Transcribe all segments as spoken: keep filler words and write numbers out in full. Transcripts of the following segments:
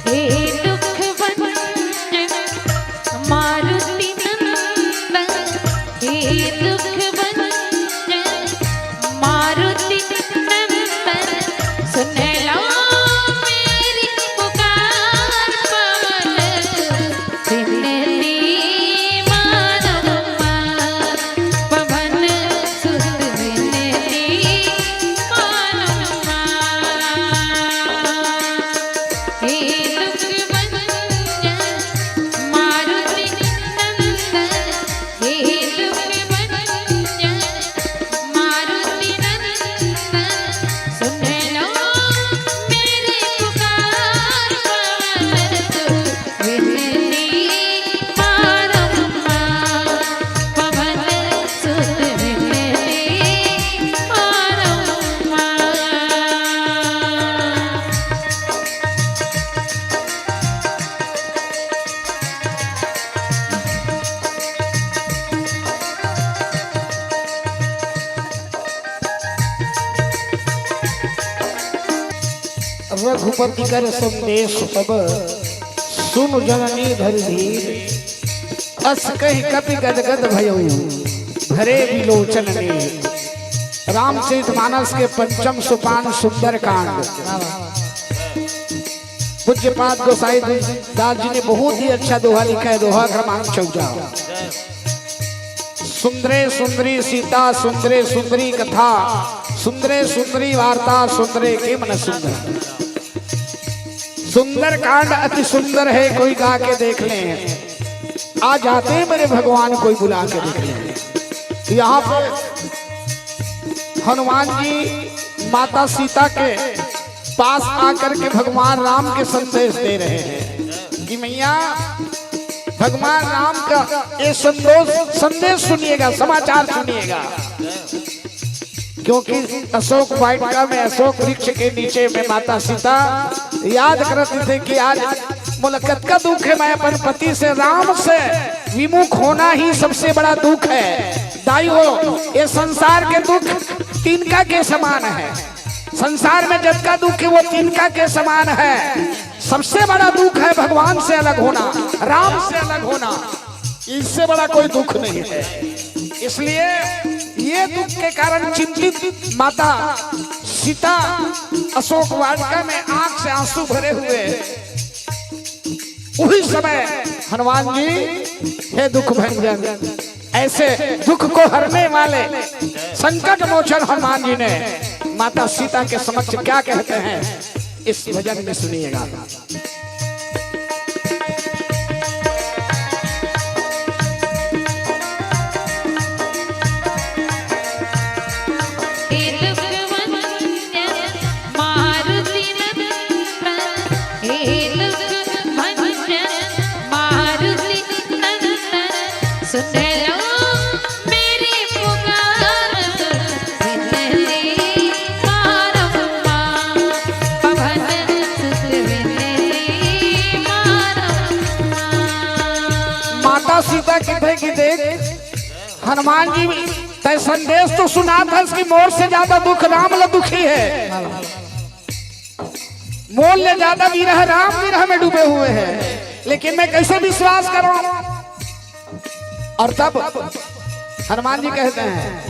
हे दुख भंजन मारुति नंदन, हे दुख भंजन मारुति नंदन, सुन लो मेरी पुकार पवन सुत विनती मानो माँ, पवन सुत विनती मानो माँ। हे दुख भंजन मारुति नंदन, हे दुख भंजन मारुति नंदन, सुन लो मेरी पुकार पवन सुत विनती मानो माँ, पवन सुत विनती मानो माँ। रघुपति कर संदेश सब, सुन जननी धरि धीर। अस कहि कपि गदगद भयउ, भरे विलोचन नीर। रामचरित मानस के पंचम सोपान सुंदरकांड। पूज्यपाद गोसाई दास जी ने बहुत ही अच्छा दोहा लिखा है, दोहा क्रमांक चौदह। सुंदरे सुंदरी सीता, सुंदरे सुंदरी कथा, सुंदरे सुंदरी वार्ता, सुंदरे के मन सुंदर। सुंदरकांड अति सुंदर है, कोई गा के देख लें। आ जाते हैं मेरे भगवान, कोई बुला के देख लें। यहाँ पर हनुमान जी माता सीता के पास आकर के भगवान राम के संदेश दे रहे हैं कि मैया, भगवान राम का ये संदेश, संदेश सुनिएगा, समाचार सुनिएगा। क्योंकि अशोक वाटिका में, अशोक वृक्ष के नीचे में माता सीता याद करती थी कि आज मोला कतका दुख है, मैं अपन पति से, राम से विमुख होना ही सबसे बड़ा दुख है। दाई हो, ये संसार के दुख तिनका के समान है। संसार में जतका दुख है, वो तिनका के समान है। सबसे बड़ा दुख है भगवान से अलग होना, राम से अलग होना। इससे बड़ा कोई दुख नहीं है। इसलिए ये दुख के कारण चिंतित माता सीता अशोक वाटिका में आंख से आंसू भरे हुए, उही समय हनुमान जी, हे दुख भंजन, ऐसे दुख को हरने वाले संकट मोचन हनुमान जी ने माता सीता के समक्ष क्या कहते हैं, इस भजन में सुनिएगा। हे दुख भंजन मारुति नंदन, हे दुख भंजन मारुति नंदन, सुन लो मेरी पुकार सुन ले मारो माँ, पवन सुत विनती मारो माँ। माता सीता कथे कि देख, हनुमान जी तय संदेश तो सुनात हस कि मोर से ज्यादा दुख राम ल दुखी है, मोर ले ज्यादा विरह राम विरह में डूबे हुए हैं, लेकिन मैं कैसे विश्वास करूं? और तब हनुमान जी कहते हैं,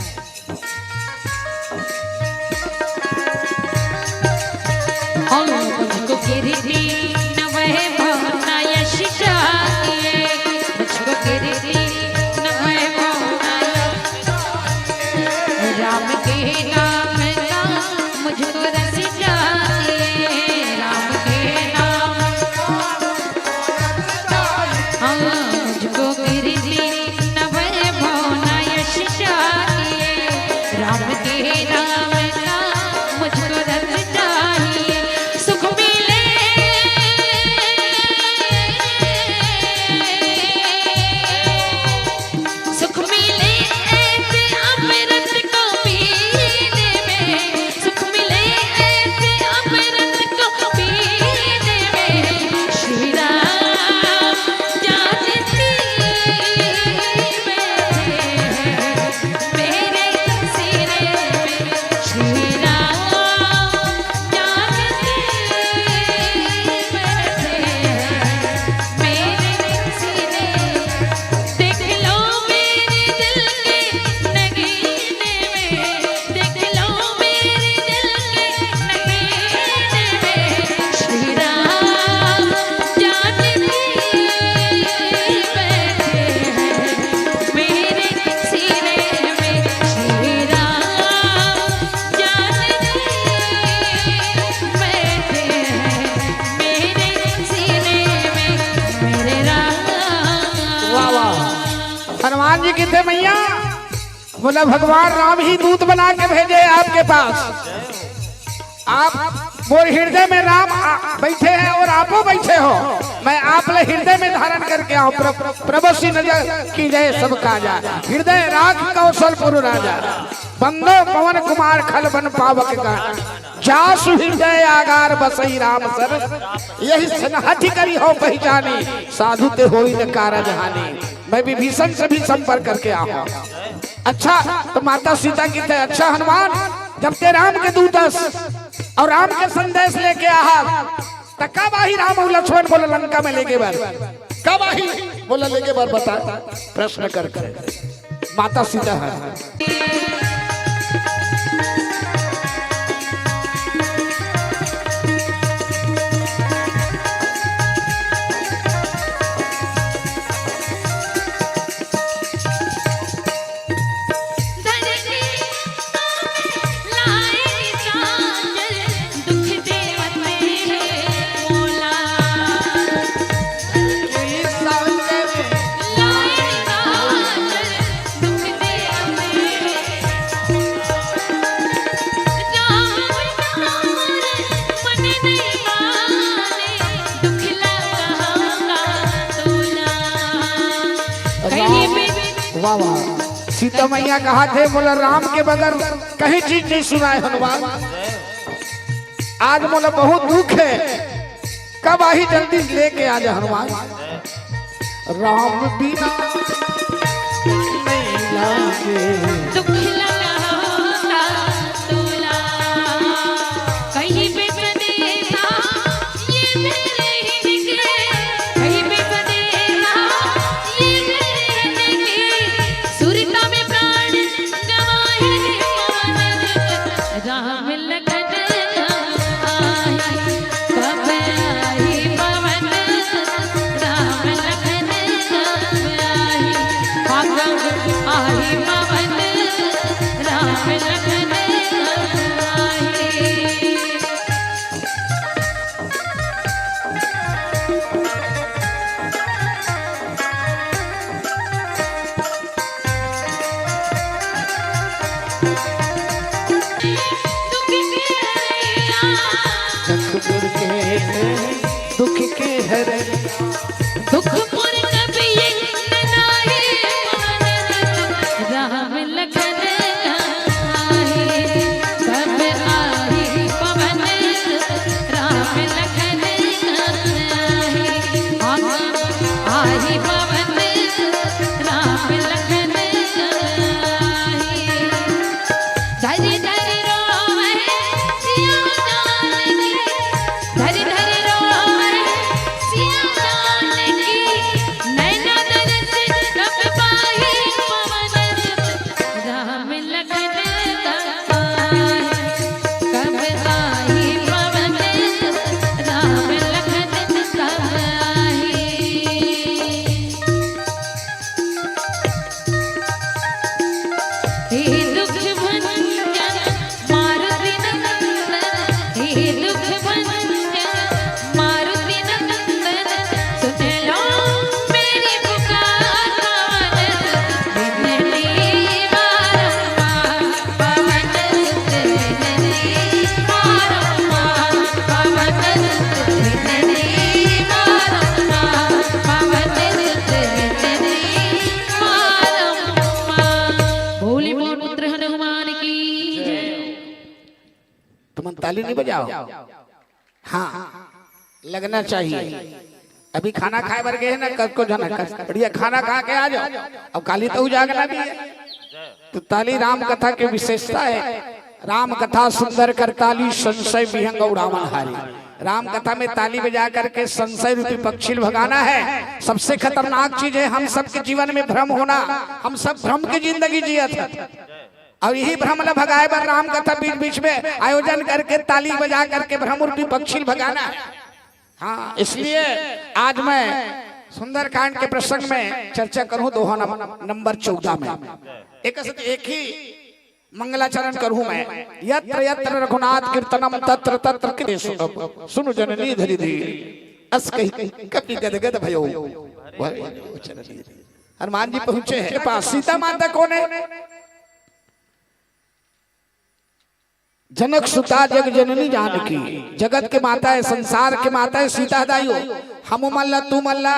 हम मुझको कीर्ति न वैभव न यश चाहिए, मुझको कीर्ति न वैभव न यश चाहिए। राम के नाम का मुझको रस चाहिए, राम के नाम का। हाँ, मुझको कीर्ति न वैभव न यश चाहिए, राम के नाम का मुझको रस चाहिए। सुख मिले हनुमान जी कथे, "मैया, बोला, भगवान राम ही दूत बना के भेजे आपके पास। आप, मोर हृदय में राम आ, बैठे हैं और आपो बैठे हो। मैं आप ले हृदय में धारण करके आऊं।" प्र-, प्रभु श्री नजर की जय सब काजा, हृदय राख कौशलपुर राजा। बंदो पवन कुमार खल बन पावक का, जासु हृदय आगार बसई राम सर। यही सन हठ करी हो पहचानी, साधु ते होई न कारज हानि। मैं विभीषण से भी संपर्क करके आया हूँ। अच्छा, तो माता सीता कथे, "अच्छा हनुमान, जब ते राम के दूत अस और राम के संदेश लेके आहा, त कब आही राम अउ लक्ष्मण बोला लंका में लेगे बर? कब आही बोला लेगे बर, बता?" प्रश्न करके माता सीता ह। वाह, वाह। सीता मैया कहाथे, "मोला राम के बगैर कहीं चीज नहीं सुनाए हनुमान। आज मोला बहुत दुख है, कब आही जल्दी लेके आ जा हनुमान।" राम बिना नहीं लागे। दुख लगा होता तोला, कहीं पे कदेगा ये मेरे हिंदके, कहीं पे कदेगा ये मेरे हिंदके, सुरता में प्राण गवाए पवन राम लखन आए। कब आए पवन राम लखन आए। हाँ, कब आए पवन राम लखन आए। दुख के हरैया। जखपुर के हरैया, दुख के हरैया। दुख मोर कब ये न नाहे, राम लखन आए। कब आए पवन राम लखन आए। हम आए पवन राम लखन आए। धरि धरि रोवै सिया जानकी, धरि धरि रोवै सिया जानकी, नैना दरस कब पाही पवन राम लखन आए। कब आही पवन राम लखन कब आही। हे दुख भंजन मारुति नंदन, हे दुख भंजन मारुति नंदन, सुन लो मेरी पुकार पवन सुत विनती बारंबार, पवन सुत विनती बारंबार, पवन सुत विनती बारंबार, पवन सुत विनती बोली मोर पुत्र हनुमान की जय। तुमन ताली नहीं बजाओ? हाँ, लगना चाहिए। अभी खाना खाए बर गए हैं ना, कतको झन, बढ़िया खाना खा के आ जाओ। अब काली तो उजागना भी है, तो ताली राम कथा के विशेषता है। राम कथा सुंदर कर ताली, संशय विहंग उड़ावन हारी। राम कथा में ताली बजा करके संशय रूपी पक्षी ल भगाना है। सबसे खतरनाक चीज है हम सबके जीवन में भ्रम होना। हम सब भ्रम की जिंदगी जियत है, और यही भ्रम ल भगाए बर राम कथा बीच बीच में आयोजन करके ताली बजा करके भ्रम रूपी पक्षी ल भगाना है। हाँ, इसलिए आज मैं सुंदरकांड के प्रसंग में चर्चा करूं, दोहा नम-, नंबर चौदह में। एक, एक ही मंगलाचरण करूं मैं। यत्र यत्र रघुनाथ कीर्तनम तत्र तत्र कृते सुनम। सुनु जननी धरि धीर, अस कहि कपि गद गद भयो। हनुमान जी पहुंचे हैं के पास। सीता माता कौन है? जनक सुता जग जननी जानकी, जगत के माता है, संसार के माता है सीता दाई हो। हम मन ला, तू मन ला,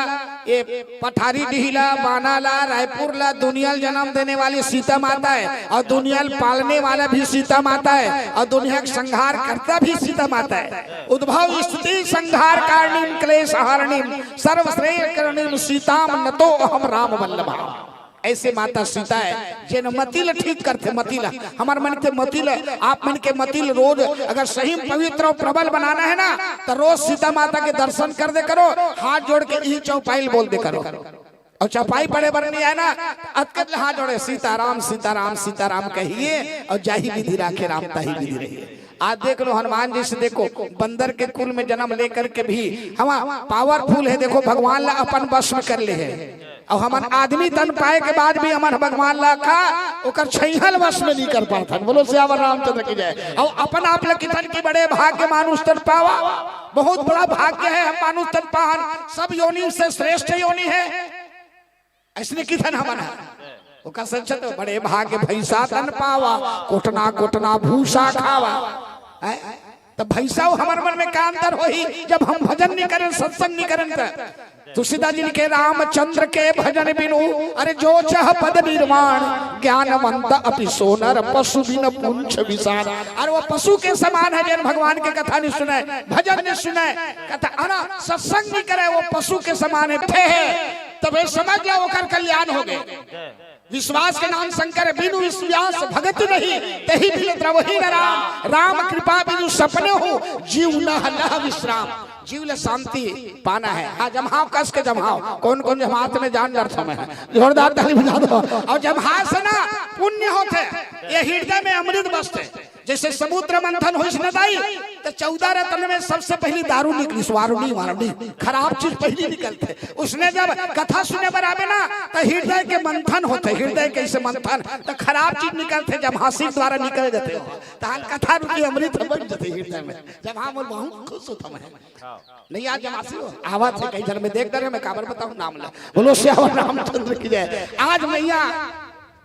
ये पठारी डीह ला, बाना ला, रायपुर ला, दुनिया ल जन्म देने वाली सीता माता है और दुनिया ल पालने वाला भी सीता माता है और दुनिया का संहार करता भी सीता माता है। उद्भव स्थिति संहार कारणीम क्लेश हारणीम सर्वश्रेय करणीम सीताम नतो अहम राम वल्लभा। ऐसे माता सीता है, जेन मति ल ठीक करथे, मति ल, हमर मन के मति ल, आप मन के मति ल रोज अगर सही में पवित्र और प्रबल बनाना है ना, तो रोज सीता माता के दर्शन कर दे करो, हाथ जोड़ के ई चौपाई ल बोल दे करो। और चौपाई पड़े बर नहीं है ना, अतकत ले हाथ जोड़े, "सीताराम, सीताराम, सीताराम" कहिए और जाही विधि राखे राम ताही विधि रहिए। आज देख लो हनुमान जी से, देखो बंदर के कुल में जन्म लेकर के भी हम पावरफुल है। देखो भगवान ला अपन वश में कर ले है। और हमन आदमी तन पाए के बाद भी हमन भगवान ला का ओकर छैहल वश में नहीं कर पाथन। बोलो सियावर रामचंद्र की जय। और अपन आप ला किथन की बड़े भाग्य मानुष तन पावा, बहुत बड़ा भाग्य है हम मानुष तन पाहन, सब योनि से श्रेष्ठ योनि है। ऐसने किथन हमन है ओकर संचत बड़े भाग्य भैंसा तन पावा, कोटना कोटना भूसा खावा। हैं? त भैंसा अउ हमर मन में का अंतर होही, जब हम भजन नहीं करें, सत्संग नहीं करें त? तुलसीदास जी लिखे, "रामचंद्र के भजन बिनु, अरे जो चह पद निर्वाण, ज्ञानवंत अपि सो नर, पशु बिन पुंछ विषाण।" अरे वो पशु के समान है, जेन भगवान के कथा नहीं सुने, भजन नहीं सुने, कथा, है ना, सत्संग नहीं करे, वो पशु के समान है, थे है, तबे समझ लो ओकर कल्याण हो गए। विश्वास के नाम शंकर बिनु विश्वास भगति नहीं, तही बिनु द्रवही न राम। राम कृपा बिनु सपने हो, जीव न लह विश्राम। जीव ले शांति पाना है। हाँ, जम्हाव कस के जम्हाव। कौन कौन जम्हात में जान डर समय है, जोरदार ताली बजा दो। और जम्हाव से ना पुण्य होथे, ये हृदय में अमृत बसथे। जैसे समुद्र मंथन होइस न दाई, त चौदह रत्न में सबसे पहली दारू निकलिस, वारुणी, वारुणी, खराब चीज पहली निकलथे। उसने जब कथा सुने बर आवे ना, त हृदय के मंथन होथे, हृदय के इसे मंथन, त खराब चीज निकलथे, जम्हासिर द्वारा निकल जाथे। तहान कथा रूपी अमृत बन जाथे हृदय में। जब हम बोल बहुत खुश होता मैं। नहीं, आज जम्हासिर हो, आवाज से कई जन में देख डरे, मैं काबर बताऊं नाम ला। बोलो सियावर रामचंद्र की जय। आज मैया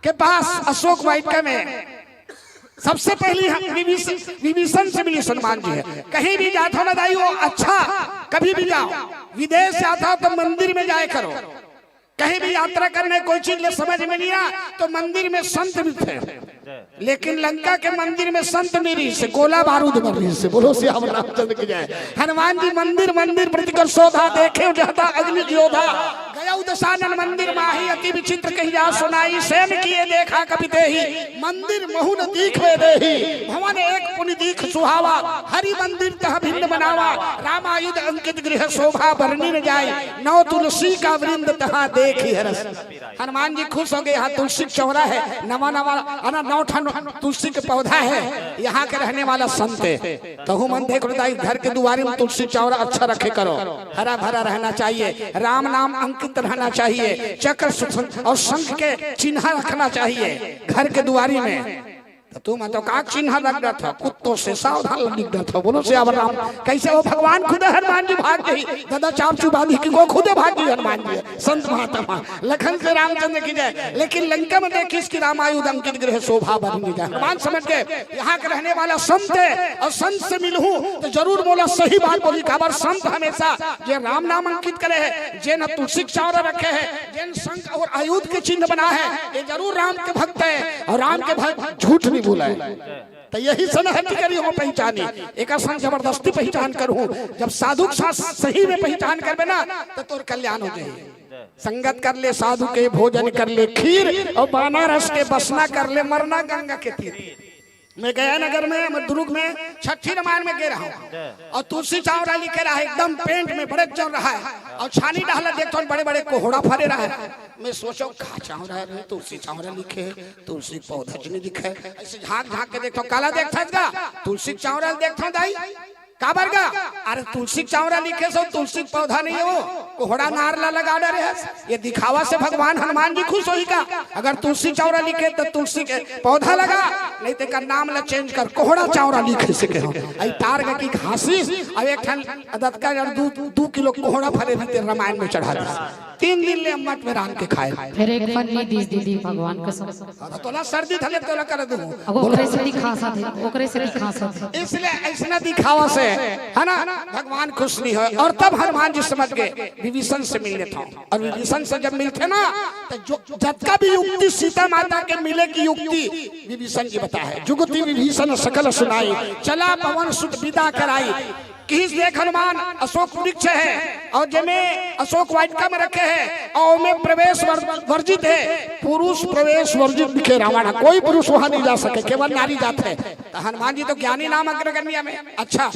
के पास अशोक वाटिका में सबसे पहली हम विभीषण, विभीषण से मिली हनुमान जी है। कहीं भी जात हो ना दाई, वो अच्छा, कभी भी जाओ, विदेश जाता हो तो मंदिर में जाए करो। कहीं भी यात्रा करने कोई चीज ले समझ में नहीं आ तो मंदिर में संत मिलते हैं, लेकिन लंका के मंदिर में संत नहीं रहिसे, गोला बारूद बर रहिसे। बोलो सियावर रामचंद्र की जय। हनुमान जी मंदिर मंदिर प्रति कर शोधा, देखे जाता अग्नि योधा। गया दशानन मंदिर माही, अति विचित्र कही जा सुनाई। सेन किए देखा कपि तेहि, मंदिर महु न दीख वे देहि। भवन एक पुनि दीख सुहावा, हरि मंदिर तह भिन्न बनावा। रामायुध अंकित गृह शोभा बरनी न जाय, नौ तुलसी का वृंद तहाँ देखि हरष। हनुमान जी खुश हो गए, यहाँ तुलसी के चौरा है, नवा नवा, है ना, नौ ठन तुलसी के पौधा है, यहाँ के रहने वाला संत है। तहु मन देख लो दाई, घर के दुआरे में तुलसी चौरा अच्छा रखे करो, हरा भरा रहना चाहिए, राम नाम अंकित रहना चाहिए, चक्र सुदर्शन और शंख के चिन्ह रखना चाहिए घर के दुआरी में। तो तुम तो का चिन्ह रख देत हो, कुत्तों से सावधान रख देत हो। बोलो सियावर राम। कैसे वो भगवान खुद हनुमान जी भाग गई, दादा चाप चुबादी की को खुदे भाग गई हनुमान जी, संत महात्मा। लखन से रामचंद्र की जय। लेकिन लंका में देखिस कि रामायुध अंकित गृह शोभा बरनी न जाय। हनुमान समझ गए, यहाँ के रहने वाला संत है और संत से मिलहूँ तो जरूर मोला सही बात बोलही। काबर संत हमेशा जे राम नाम अंकित करे है, जेन तुलसी के चौरा रखे है, जेन शंख और आयुध के चिन्ह बना है, ये जरूर राम के भक्त है और राम के भक्त झूठ नहीं बोला है। तो यही सन हट करी हो पहचानी, एक सन जबरदस्ती पहचान करूँ। जब साधु के साथ सही में पहचान करबे ना, तो तोर कल्याण हो जाए। संगत कर ले साधु के, भोजन कर ले खीर, और बनारस के बसना कर ले, मरना गंगा के तीर। मैं गया नगर में, मैं दुर्ग में छठी रामायण में गे रहा हूँ, और तुलसी चौरा लिखे रहा है, एकदम पेंट में बड़े जन रहा है, और छानी डहला देखथों बड़े बड़े कोहड़ा फरे रहा है। मैं सोचो का चौरा है रे, तुलसी चौरा लिखे है, तुलसी पौधा च नहीं दिखे। ऐसे झांक झांक के देखथों, काला देखथस गा, तुलसी चौरा देखथों दाई, काबर गा? अरे तुलसी चौरा लिखे सो, तुलसी पौधा नहीं है वो। कोहड़ा नार ला लगा डरे हस, ये दिखावा से भगवान हनुमान जी खुश होही का? अगर तुलसी चौरा लिखे त तुलसी के पौधा लगा, नहीं ते का नाम ला चेंज कर, कोहड़ा चौरा लिखे से कहो। आई तार गा की घासिस, अब एक ठन अदतका जड़ दू, दू किलो कोहड़ा फरे रहिते रामायण में चढ़ा दिस। तीन दिन ले अम्मट में रांध के खाए। फिर एक फल नहीं दीस दीदी भगवान कसम। हाँ, तो तोला सर्दी धले तोला कर दूं। अब ओकरे से दिखासत हे, ओकरे से दिखासत हे। इसलिए ऐसना दिखावा से, है ना, भगवान खुश नहीं होय। और तब हनुमान जी समझ गए, विभीषण से मिल लेता हूँ। और विभीषण से जब मिलते ना, तो जो जतका भी युक्ति सीता माता के मिले की युक्ति विभीषण जी बताए। जुगति विभीषण सकल सुनाई, चला पवन सुत विदा कराई। किहिस देख हनुमान, अशोक वृक्ष है और जेमे अशोक वाटिका में रखे हैं और ओमे प्रवेश वर-, वर्जित है, पुरुष प्रवेश वर्जित दिखे रावण, कोई पुरुष वहां नहीं जा सके, केवल नारी जात है। तो हनुमान जी तो ज्ञानी नाम अग्रगण्य में, अच्छा,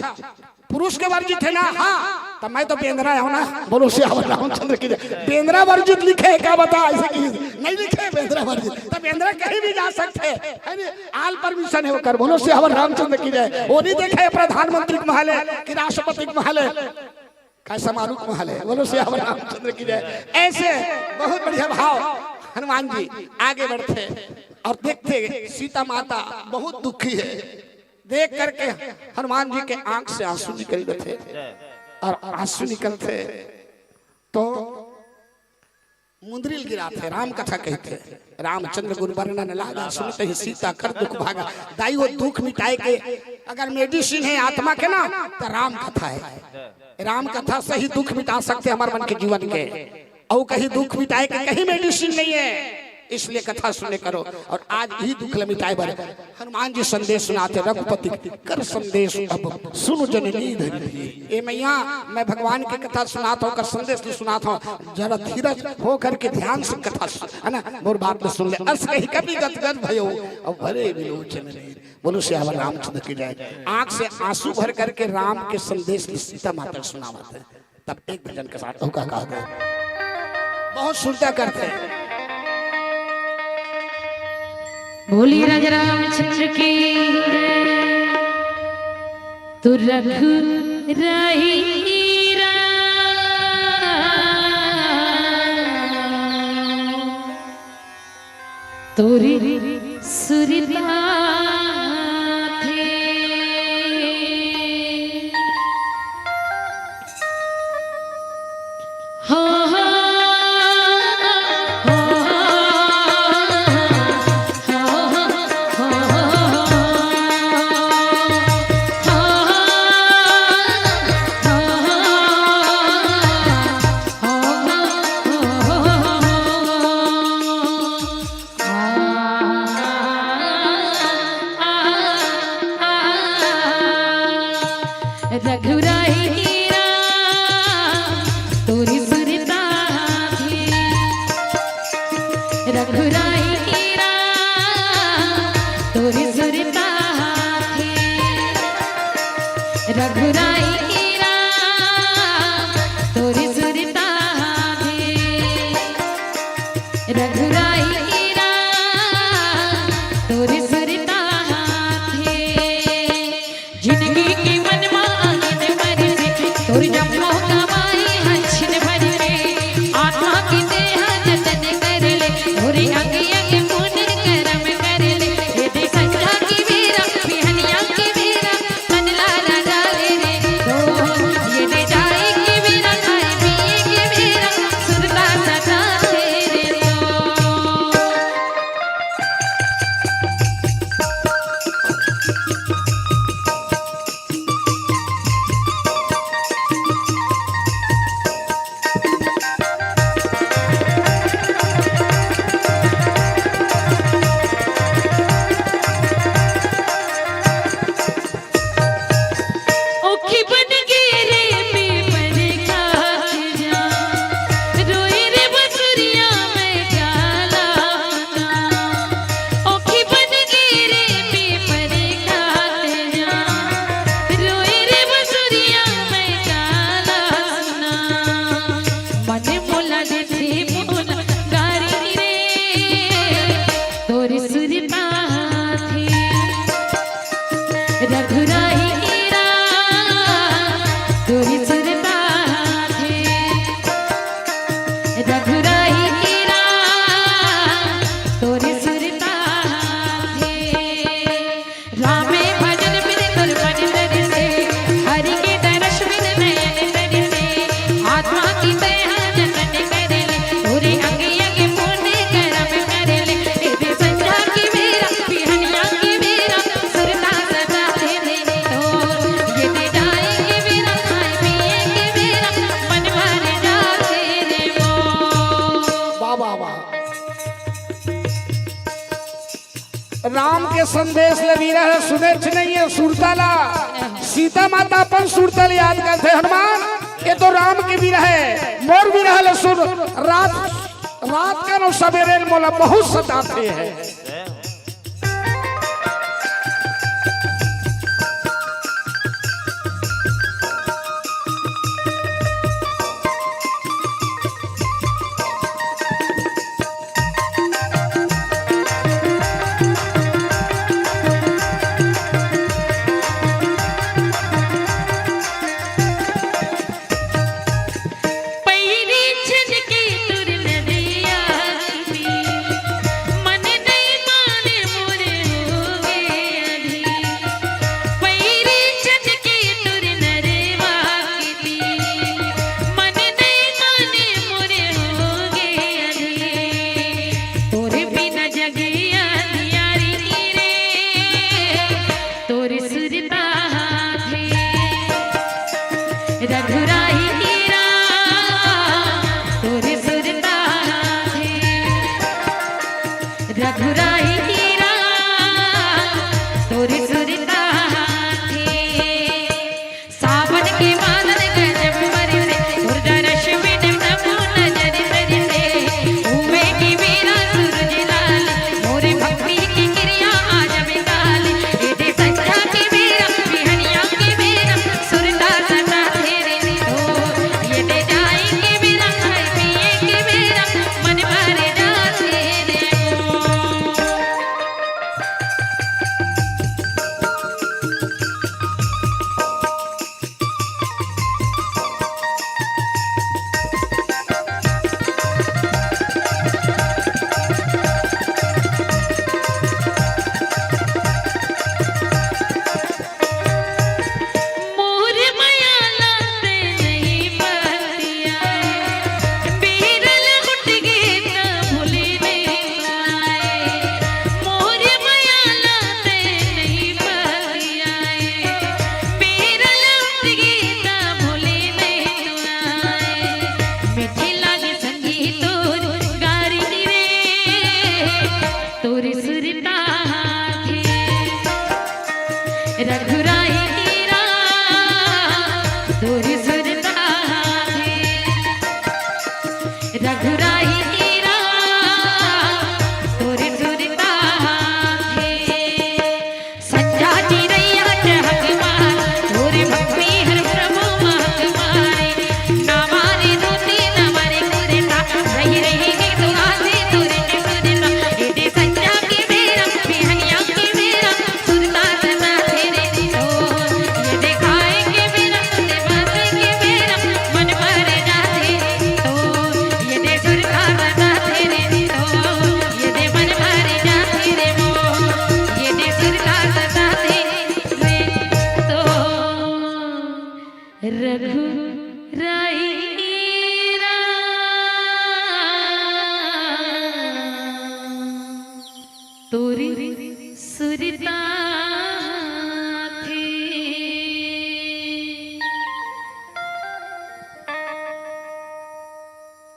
पुरुष के वर्जित है ना? हाँ, तो मैं तो बेंदरा हूँ ना। बोलो सियावर रामचंद्र की जय। बेंदरा वर्जित लिखे है क्या, बता, ऐसे की नहीं लिखे बेंदरा वर्जित, तो बेंदरा कहीं भी जा सकते हैं, है नी? All permission है ओकर। बोलो सियावर रामचंद्र की जय। वो नहीं देखे प्रधानमंत्री के महले कि राष्ट्रपति के महले, का समारोह के महले। बोलो सियावर रामचंद्र की जय। ऐसे बहुत बढ़िया भाव। हनुमान जी आगे बढ़ते और देखते सीता माता बहुत दुखी है। देख करके हनुमान जी के आंख से आंसू निकल थे और आंसू निकलते तो मुंदरी ल गिराथे, राम कथा कहिथे। रामचंद्र गुन बरनन लागा, सुनत ही सीता कर दुख भागा। दाई, वो दुख मिटाए के अगर medicine है आत्मा के ना, तो राम कथा है। राम कथा से ही दुख मिटा सकते हमारे मन के जीवन के। और कहीं दुख मिटाए के कहीं medicine नहीं है, इसलिए कथा सुने करो। और आज ही दुख ल मिटाए बर हनुमान जी संदेश सुनाथे, रघुपति कर संदेश अब सुन जननी धरि धीर। ए मैया, मैं भगवान की कथा सुनात हूँ, कर संदेश ल सुनात हूँ, जरा धीरज होकर के ध्यान से कथा सुन, है ना, मोर बात ल सुन ले। अस कही कपि गदगद भयो, अब भरे विलोचन नीर। बोलो सियावर रामचंद्र की जय। आंख से आंसू भर करके राम के संदेश ल सीता माता ल सुनावत है। तब एक भजन के साथ होगा कहा गया। बहुत सुरता करते हैं। बोली राजा रामचंद्र की। तू रघुराई राम, तोरी सुरता थे। रघुराई राम, तोरी सुरता राम के संदेश ल विरह सुनेच नहीं हे, सुरता ला। सीता माता अपन सुरता ल याद करथे, हनुमान, ये तो राम के विरह हे, मोर विरह ल सुन। रात, रात कन अउ सबेरे ल मोला बहुत सताथे हे।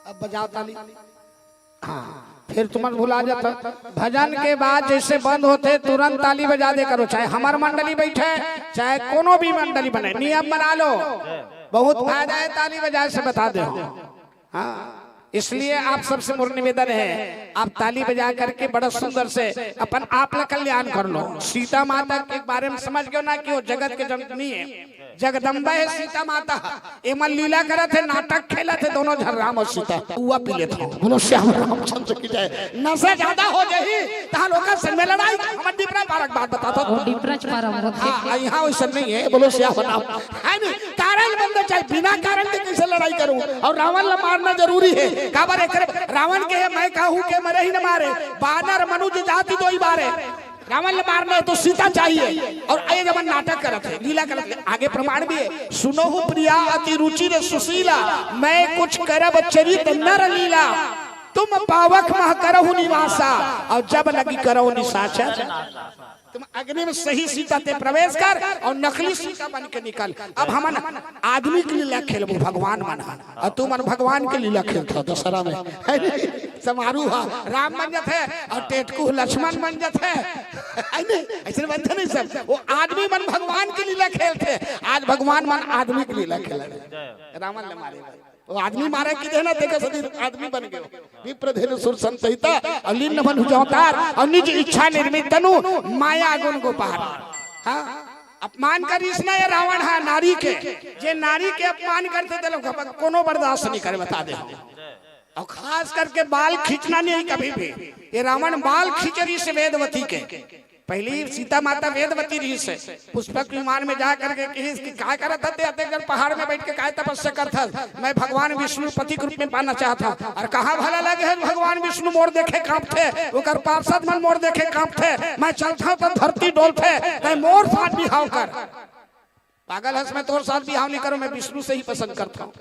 अब बजाव ताली। हाँ, फिर तुमन भुला जाता। भजन के बाद जैसे बंद होथे, तुरंत ताली बजा दे करो, चाहे हमर मंडली बैठे, चाहे कोनो भी मंडली बने, नियम बना लो। बहुत फायदा हे ताली बजाए से, बता दे। हाँ, इसलिए आप सबसे मोर निवेदन हे, आप ताली बजा करके बड़ा सुंदर से अपन आप ला कल्याण कर लो। सीता माता के बारे में समझ गयो ना कि वो जगत के जननी हे, जगदम्बा हे सीता माता। एमन लीला करत हे, नाटक खेलत हे, दोनों झन राम अउ सीता। पुआ पी लेत हो। बोलो श्याम रामचंद्र की जय। नशा ज्यादा हो जाही, तहां लोगन संग में लड़ाई। हमर डिपरा पारक बात बताता। वो डिपरा च पारा होत हे। हाँ, यहाँ वैसा नहीं हे। बोलो श्याम राम। हे नहीं, कारण बनना चाहिए। बिना कारण के कैसे लड़ाई करूं? अउ रावण ला मारना जरूरी हे। काबर एकरे रावण के हे, मैं काहू के मरे ही न मारे। बानर मनुज जाति दोई बारे। रावण ल मारना हे तो सीता चाहिए। अउ ये जब नाटक करत हे, लीला करत हे, आगे प्रमाण भी हे, सुनहु प्रिया अति रुचिर सुशीला, मैं कुछ करब चरित नर लीला, तुम पावक मह करहु निवासा, अउ जब लगी करहु निशाचर। तुम अग्नि में सही सीता ते प्रवेश कर अउ नकली सीता बन के निकल। अब हमन आदमी के लीला खेलबो, भगवान मन ह, अउ तुमन भगवान के लीला खेलत हो दशहरा में, हे नहीं? समारू ह राम बन जाथे अउ टेटकू लक्ष्मण बन जाथे। अइने, अइसे बनथे नहीं सब। वो आदमी मन भगवान के लीला खेलथे, आज भगवान मन आदमी के लीला खेलथे। रावण ल मारे बर। वो आदमी मारे कि देना, देखे सदी आदमी बन गए। विप्र धेनु सुर संतहिता, अउ लीन मनु जवतार, अउ निज इच्छा निर्मित तनु, माया गुण गोपार। हाँ, अपमान करिस ना ये रावण हा नारी के, जे नारी के अपमान करथे, ते लोग कोनो बर्दाश्त नहीं करे, बता दे। अउ खास करके बाल खींचना नहीं कभी भी। ये रावण बाल खींचे रहिस वेदवती के। पहली सीता माता वेदवती रहिस हे, पुष्पक विमान में जा करके कहिस कि काय करत हस ते, अतेक जन पहाड़ में बैठ के काय तपस्या करत हस? मैं भगवान विष्णु पति के रूप में पाना चाहत हूँ। अउ कहाँ भला लगे हे भगवान विष्णु मोर देखे कांपथे, ओकर पार्षद मन मोर देखे कांपथे, मैं चलत हूँ त धरती डोलथे, तैं मोर साथ बिहाव कर। पागल हस, मैं तोर साथ बिहाव नहीं करूँ, मैं विष्णु से ही पसंद करता हूँ।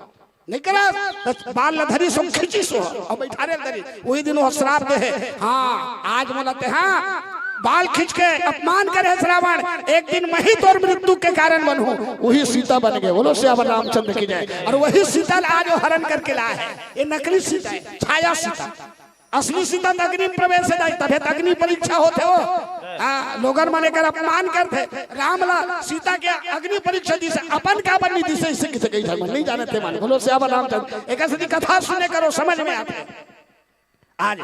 नहीं करा, त बाल ल धरिस, खींचिस हो, अउ बैठारे ल धरिस। वही दिन वो श्राप दे हे, हाँ, आज मोला ते, हाँ, बाल खींच के अपमान करे हे रावण, एक दिन मैं ही तोर मृत्यु के कारण बनहूँ। वही सीता बन गए। बोलो सियावर रामचंद्र की जय। अउ वही सीता ल आज वो हरण करके लाए हे। ये नकली सीता हे, छाया सीता। असली सीता त अग्नि प्रवेश हे दाई, तभे त अग्नि परीक्षा होथे वो। हाँ, लोगन मन एकर अपमान करथे। राम ला सीता के अग्नि परीक्षा दिस हे, अपन काबर नहीं दिस हे, इसे किसे कही धर्म नहीं जानत हे मन। बोलो सियावर रामचंद्र, एकर सेती कथा सुने करो, समझ में आथे। आज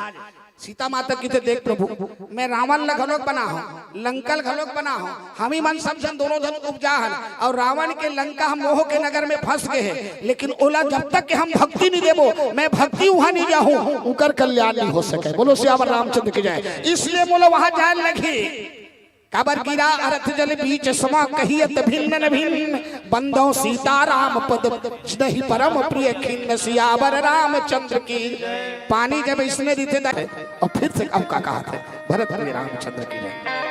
सीता माता कहिथे, देख प्रभु, मैं रावण ला घलोक बना हूँ, लंका ल घलोक बना हूँ, हमी मन सब झन दोनों झन उपजा हन, अउ रावण के लंका हम मोह के नगर में फंस गए हे, लेकिन ओला जब तक के हम भक्ति नहीं देबो, मैं भक्ति उहाँ नहीं जाहूँ, उकर कल्याण नहीं हो सके। बोलो सियावर रामचंद्र की जय। इसलिए मोला वहाँ जाए लगही। काबर गिरा अरथ जल बीच समा कहियत भिन्न न भिन्न, बंदो सीता राम पद नहीं परम प्रिय खिन्न। सियावर रामचंद्र की। पानी जब इसने दिथे दा-, अउ फिर से कहूँ का कहा थे, भरत प्रिय रामचंद्र की जय।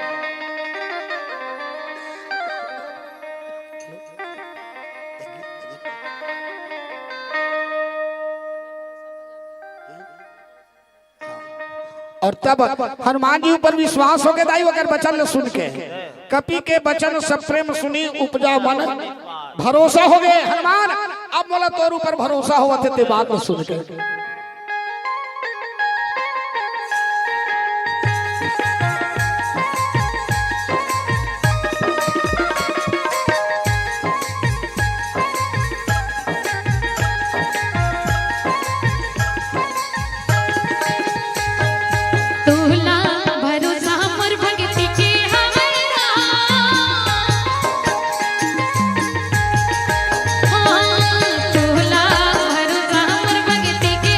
अउ तब हनुमान जी ऊपर विश्वास हो गए दाई, ओकर वचन ल सुन के। कपि के वचन सब प्रेम सुनि उपजा मन भरोसा हो गए। हनुमान, अब मोला तोर ऊपर भरोसा होवत हे, ते बात ल सुन के। तोला भरोसा मोर भक्ति के हवय राम। हाँ, तोला भरोसा मोर भक्ति के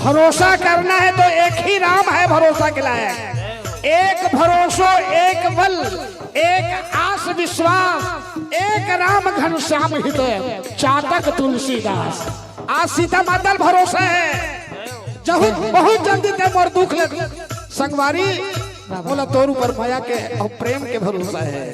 भरोसा करना है तो एक ही राम है भरोसा के लायक। एक भरोसो, एक बल, एक आस विश्वास, एक राम घनश्याम हित, चातक तुलसीदास। आज सीता माता ल भरोसा है, जहु बहुत जल्दी ते मोर दुख ले संगवारी, मोला तोर ऊपर मया के अउ प्रेम के भरोसा है।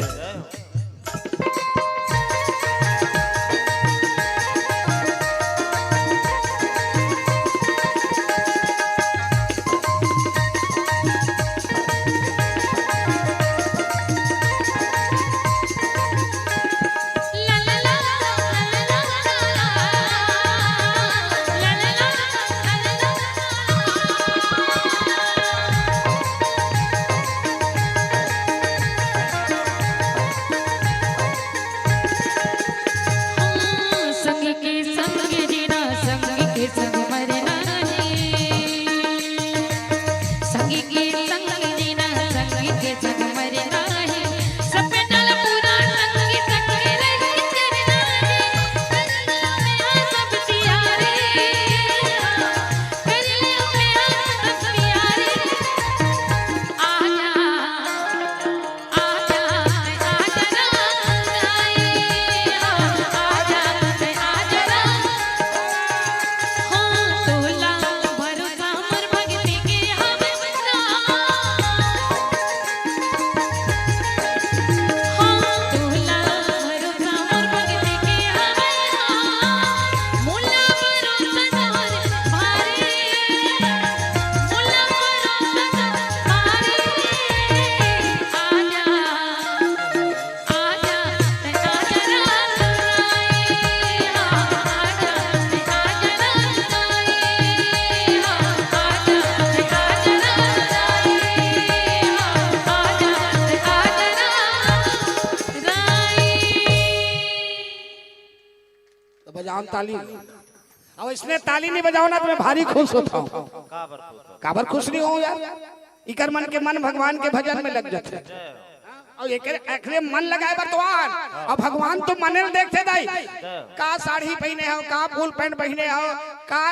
संग के संग जीना, संग के संग मरना हे। संग के संग जीना, संग के संग मरना हे। सपना ला पूरा संग संग रही चलना हे। कर लो मेरा सब प्यारे, कर लो मेरा सब प्यारे। आजा, तो बजाओ ताली। अब इसने ताली नहीं बजाओ ना तो मैं भारी खुश होता हूँ। काबर खुश नहीं हूँ यार? इकर मन के मन भगवान के भजन में लग जाथे। अउ एकरे, एकरे मन लगाए बर तो आन। अउ भगवान तो मने ल देखथे दाई। का साड़ी पहिने हो, का फुल पैंट पहिने हो, का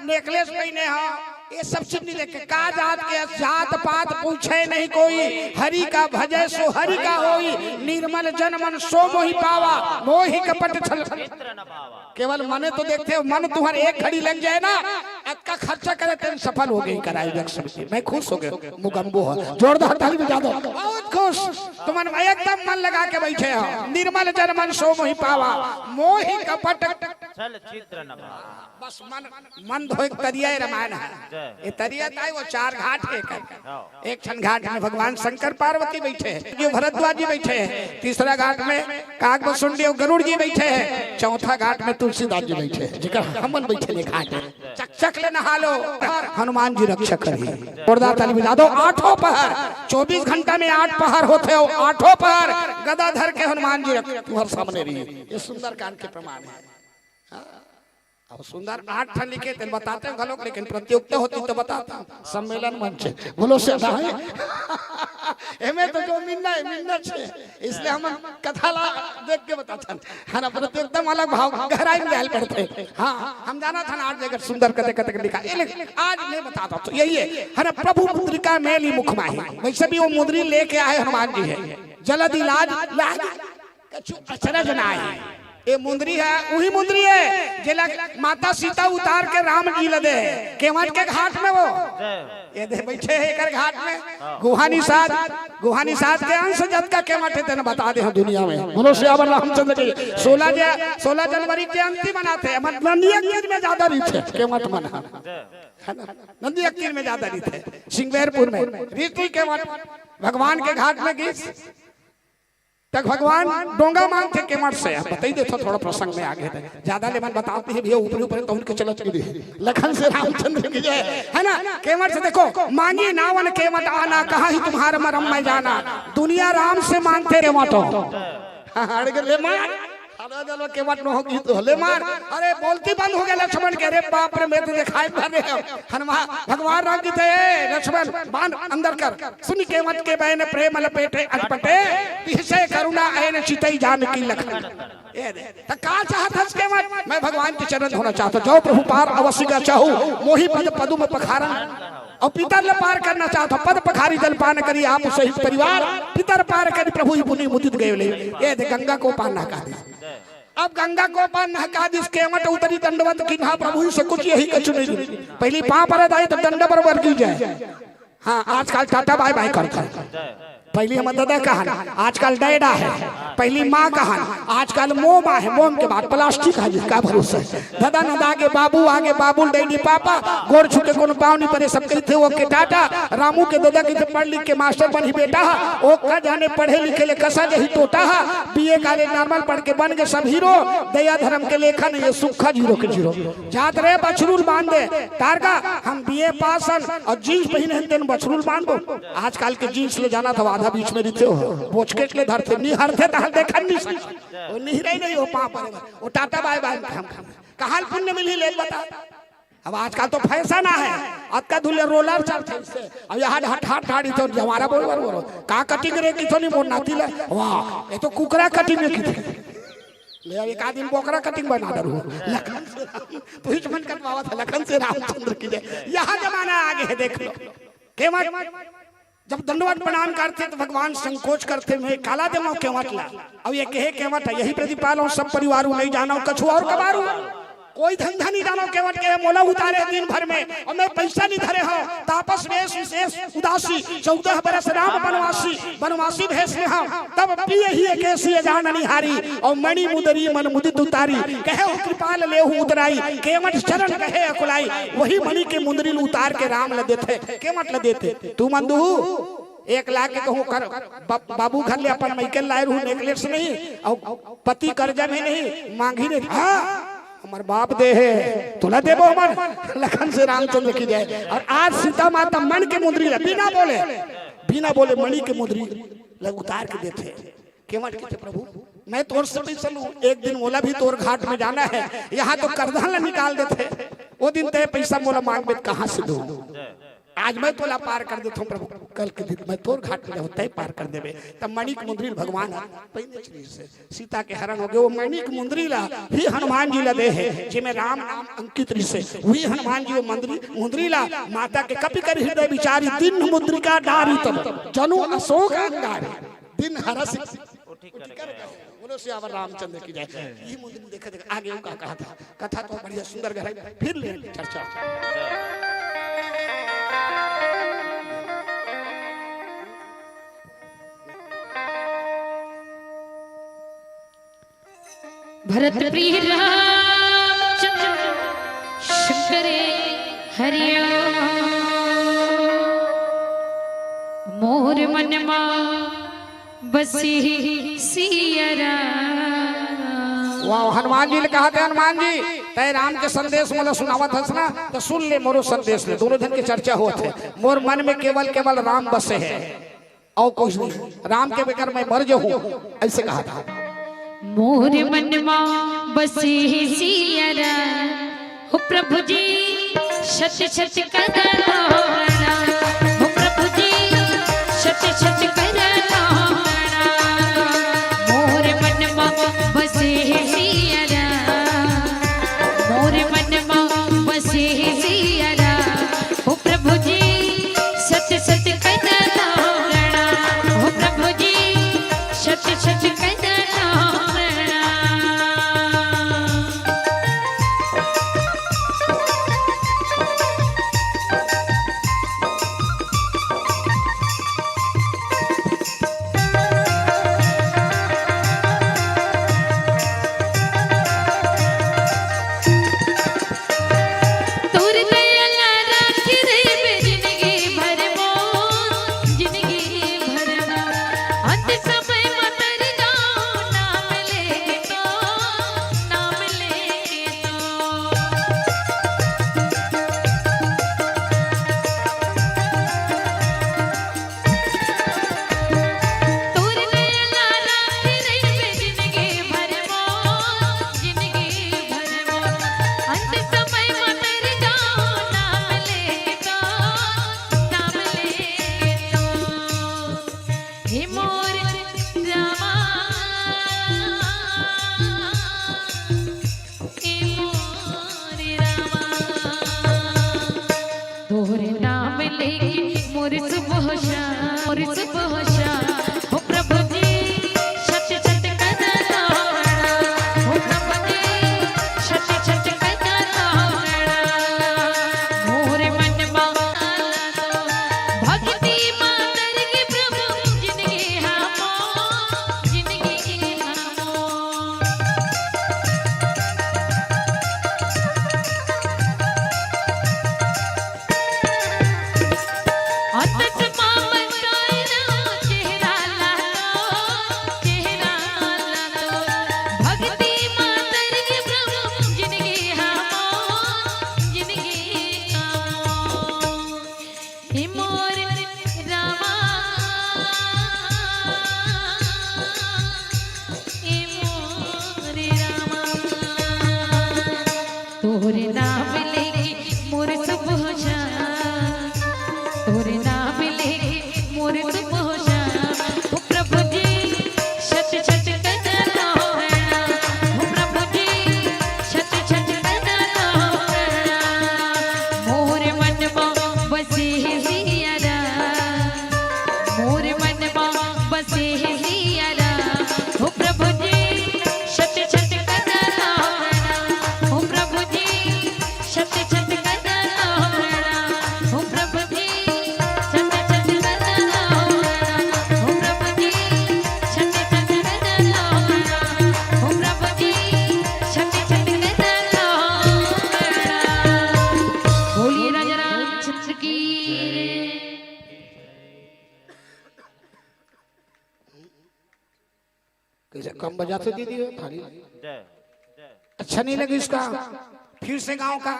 नेकलेस पहिने हो, ये सब चीज नहीं देखे। का जात के, जात पात पूछे नहीं कोई, हरि का भजे सो हरि का होई, निर्मल जन मन सो मोहि पावा, मोहि कपट छल। केवल मने तो देखथे हो, मन तुंहर एक घड़ी लग जाए ना, अतका खर्चा करे तेन सफल हो गई कराई लक्ष्मी जी। मैं खुश हो गया, मुगम्बो है। जोरदार ताली बजा दो, बहुत खुश। तुमन एकदम मन लगा के बैठे हो। निर्मल जन मन सो मोहि पावा, मोहि कपट छल चित्र न भावा। बस मन, मन धोए के तरिया ही रामायण है। जय। ये तरिया ताई वो चार घाट के कर। हाँ। एक ठन घाट में भगवान शंकर पार्वती बैठे हैं, जो भरद्वाज जी बैठे हैं, तीसरा घाट में काग बसुंडी और गरुड़ जी बैठे हैं, चौथा घाट में तुलसीदास जी बैठे हैं, जेकर हमन बैठे ले घाट है। चक चक ले नहा लो, हनुमान जी रक्षा करी। जोरदार ताली बजा दो। आठों पहर, चौबीस घंटा में आठ पहर होथे हो, आठों पहर गदा धर के हनुमान जी रख-, तुम्हारे सामने रही। ये सुंदरकांड के प्रमाण है। हाँ। अब सुंदर आठ ठन लिखे, तेन बताते हैं घलोक, लेकिन प्रतियोगिता होती तो बताता। सम्मेलन मंच है। बोलो से भाई। एमे तो जो मिलना है, मिलना छे। इसलिए हम कथा ला देख के बताथन। है ना, प्रतियोगिता में अलग भाव, गहराई में जाए पड़थे। हाँ, हम जानथन आज जगह सुंदर कते कते लिखा। ये लेकिन आज नहीं बताता तो यही है। है ना, प्रभु मुद्रिका मेली मुख माही। वैसे भी वो मुद्री लेके आए हनुमान जी है। जलदि लाज, लाज कछु अचरज नाय। ये मुंदरी है, वही मुंदरी है, जेला माता सीता उतार के राम जी ल दे। केवट के घाट में वो, ये दे बैठे है एकर घाट में। गुहा निषाद, गुहा निषाद के अंश जतका केवट है, तेने बता दे हम दुनिया में। बोलो सियावर रामचंद्र की। सोलह जे, सोलह जनवरी के जयंती मनाते हैं, मतलब नंदिया के तीर में ज्यादा रीत है, केवट मन है। है ना? नंदिया के तीर में ज्यादा रीत है। सिंगवेरपुर में रीति केवट भगवान के घाट में गीस तक भगवान डोंगा मांगथे केवट से। अब बताई देथो थोड़ा प्रसंग में आगे तक। ज्यादा ले मन बतावत हे भैया, ऊपरे ऊपरे तो उनके चलत की दे। लखन से रामचंद्र की जय। है ना? केवट से देखो, मांगी नावन केवट आना, कहा ही तुम्हारा मरम मैं जाना। दुनिया राम से मांगथे केवट हो। हाँ, अड़ के ले मार। अरे चलो केवट नो की तो ले मार। अरे बोलती बंद हो गया लक्ष्मण के। अरे बाप रे, मैं तो दिखाई पड़ रहे हो। हनुमान, भगवान राम जी थे, "ए, लक्ष्मण, बाण अंदर कर। सुनि केवट के बैन प्रेम लपेटे अटपटे, तिहसे करुणा ऐन चितई जानकी लखन।" ए दे, त का चाहत हस केवट? मैं भगवान के चरण धोना चाहत हूँ। जाओ प्रभु पार अवश्य का चाहू, मोहि पद पदुम पखारा। अउ पितर ले पार करना चाहत हूँ, पद पखारी जल पान करी आप सहित परिवार, पितर पार करी प्रभु ही पुनि मुदित गए ले। ए दे, गंगा को पार नहका दिस। अब गंगा को पार नहका दिस, केवट उतरी दंडवत किन्हा, प्रभु ही से कुछ यही कछु नहीं। पहली पाँव पर दाई तो दंड पर वर्गी जाए। हाँ, आजकल टाटा बाय बाय करता है। पहली हम दादा कहन, आजकल डैडा है। पहली माँ कहन, आजकल मोमा है। मोम के बाद प्लास्टिक है, जिसका भरोसा है। दादा न दागे बाबू, आगे बाबू डैडी पापा, गोड़ छू के कोनो पाँव नहीं परे, सब कहिथे ओके टाटा। रामू के दादा कहिथे पढ़ लिख के मास्टर बनही बेटा, ओ का जाने पढ़े लिखे ले कसा जही टोटा। बीए कॉलेज नॉर्मल पढ़ के बन के सब हीरो, दया धर्म के लेखा नहीं है, सुखा जीरो के जीरो। जात रहे बछरू ल बांध दे, तारका हम बीए पास हन अउ जींस पहिने हन, तेन बछरू ल बांधबो। आजकल के जींस ले जाना था, आधा बीच में रिथे हो, बोचकेच ले धरथे, निहरथे तहल देखन नहीं सक। ओ निहरे नहीं हो पाँव परे बर, ओ टाटा बाय बाय हम, हम। कहाँ ल पुण्य मिलही ले बता। अब आजकल तो फैशन आ है, अतका दूर ले रोलर चलथे इससे। अब यहाँ हट हट ठाड़ी तो जवारा बोल बोल बोल। का कटिंग रे किथो नहीं मोर नाती ले। वाह, ये तो कुकरा कटिंग है किथे। ले अब एक आदमी बोकरा कटिंग बना डरू। लखन से राम, तू ही मन कटवावत है, लखन से रामचंद्र की जय। यहाँ जमाना आगे है, देख लो। केवट जब दंडवत प्रणाम करथे त भगवान संकोच करथे, मैं काला देवं केवट ला। अब ये कहे केवट है, यही प्रतिपाल हूँ, सब परिवार हूँ, नहीं जाना हूँ कछु और कबारू। कोई धंधा नहीं जाना हूँ, केवट कहे मोला उतारे दिन भर में, अउ मैं पैसा नहीं धरे हूँ। तापस वेश विशेष उदासी, चौदह बरस राम बनवासी, बनवासी भेष में हूँ। तब पियहिं एकेसी अजान निहारी, अउ मणि मुदरी मन मुदित उतारी। कहेउ कृपाल लेहु उतराई, केवट चरण कहे अकुलाई। वही मणि के मुंदरी ल उतार के राम ल देथे, केवट ल देथे। तू मन दुहू एक लाख के कहूँ कर, बा-, बाबू घर ले अपन मइके लाए रहू नेकलेस नहीं, अउ पति कर्जा में नहीं, मांगी नहीं। हाँ, हमर बाप दे हे, तोला देबो हमर। लखन से रामचंद्र की जय। अउ आज सीता माता मन के मुंदरी ला बिना बोले, बिना बोले मणि के मुंदरी ला उतार के देथे। केवट कहिथे, "प्रभु, मैं तोर से पैसा लूं, एक दिन मोला भी तोर घाट में जाना है, यहाँ तो करधन ला निकाल देथे, ओ दिन तय पैसा मोला मांगबे त कहाँ से दूं?" आज मैं तोला पार कर देथों प्रभु, कल के दिन मैं तोर घाट में जाहूं, तय पार कर देबे। तब मणि के मुंदरी ल भगवान ह पहिने रहिसे, सीता के हरण हो गे। वो मणि के मुंदरी ला ही हनुमान जी ला दे हे, जेमे राम नाम अंकित रहिसे। वही हनुमान जी वो मंदरी, मुंदरी ला माता के कपि करि हृदय बिचारी, दीन्ह मुद्रिका डारि तब जनु अशोक अंगारी। दीन्ह हरषि बोलो सियावर रामचंद्र की जय। ये मुंदरी देखा देखा आगे वो का कहा था, कथा तो बढ़िया सुंदर घर है, फिर ले चर्चा। भरत प्रिय रामचंद्र शंकर हरिओ मोर मनमा बसी सिया राम। वाह, हनुमान जी ले कहा थे, "हनुमान जी, तय राम के संदेश मोला सुनावत हस ना, तो सुन ले, मोरो संदेश ले।" दोनों जन के चर्चा होत हे। "मोर मन में केवल, केवल राम बसे हे, अउ कुछ नहीं। राम के बगैर मैं मर जाहूं," ऐसे कहा था। मोर मन मा बसे हे सिया राम, हो प्रभु जी, शत शत करोड़ प्रणाम। हो प्रभु जी, शत शत करोड़ प्रणाम। मोर मन मा बसे हे सिया राम, मोर मन मा बसे हे सिया राम। हो प्रभु जी, शत शत करोड़ प्रणाम। हो प्रभु जी, शत शत करोड़ प्रणाम। हम बजा तो दे दिए थाली। अच्छा नहीं लगी इसका, फिर से गांव का।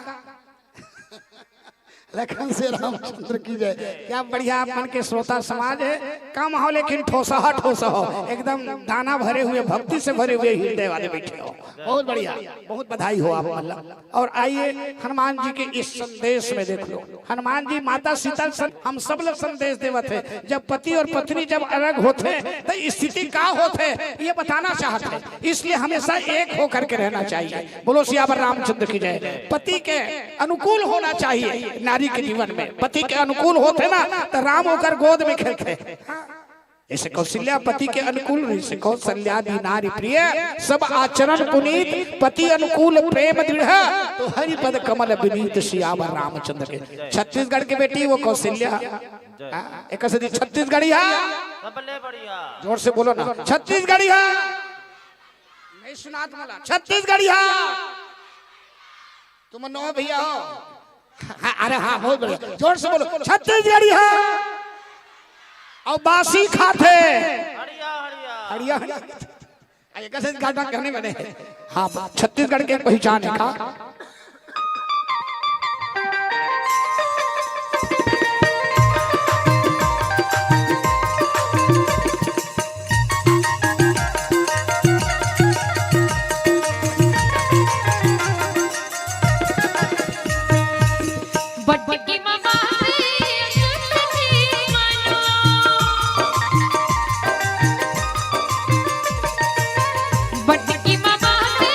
लखन से रामचंद्र की जय। क्या बढ़िया आप मन के श्रोता समाज है, कम हो लेकिन ठोसहा ठोसहा हो, एकदम दाना भरे हुए, भक्ति से भरे हुए हृदय वाले बैठे हो। बहुत बढ़िया, बहुत बधाई हो आप, मतलब। और आइए हनुमान जी के इस संदेश में देख लो, हनुमान जी माता सीता सन-, हम सब लोग संदेश देवत है। जब पति और पत्नी जब अलग होते हैं तो स्थिति का होते है, ये बताना चाहते हैं। इसलिए हमेशा एक होकर के रहना चाहिए। बोलो सियावर रामचंद्र की जय। पति के अनुकूल होना चाहिए नारी के जीवन में। पति के अनुकूल होते ना तो राम ओकर गोद में खेलते। जैसे कौशल्या पति के अनुकूल, जैसे कौशल्यादि नारी प्रिय, सब आचरण पुनीत, पति अनुकूल प्रेम दृढ़, तो हरि पद कमल विनीत सियावर रामचंद्र के। छत्तीसगढ़ के बेटी वो कौशल्या। हाँ, एक से दी छत्तीसगढ़िया। सबले बढ़िया। जोर से बोलो ना, छत्तीसगढ़िया। नहीं सुनात मला, छत्तीसगढ़िया। तुम नौ भैया हो। हाँ, अरे हाँ, बहुत बढ़िया, जोर से बोलो, छत्तीसगढ़िया। और बासी खाथे। हड़िया हड़िया। हड़िया हड़िया। अरे कैसे गाना कहने बने? हाँ, छत्तीसगढ़ के एक पहचान है का? बटकी ममा से अछूत जी मानो। बटकी ममा से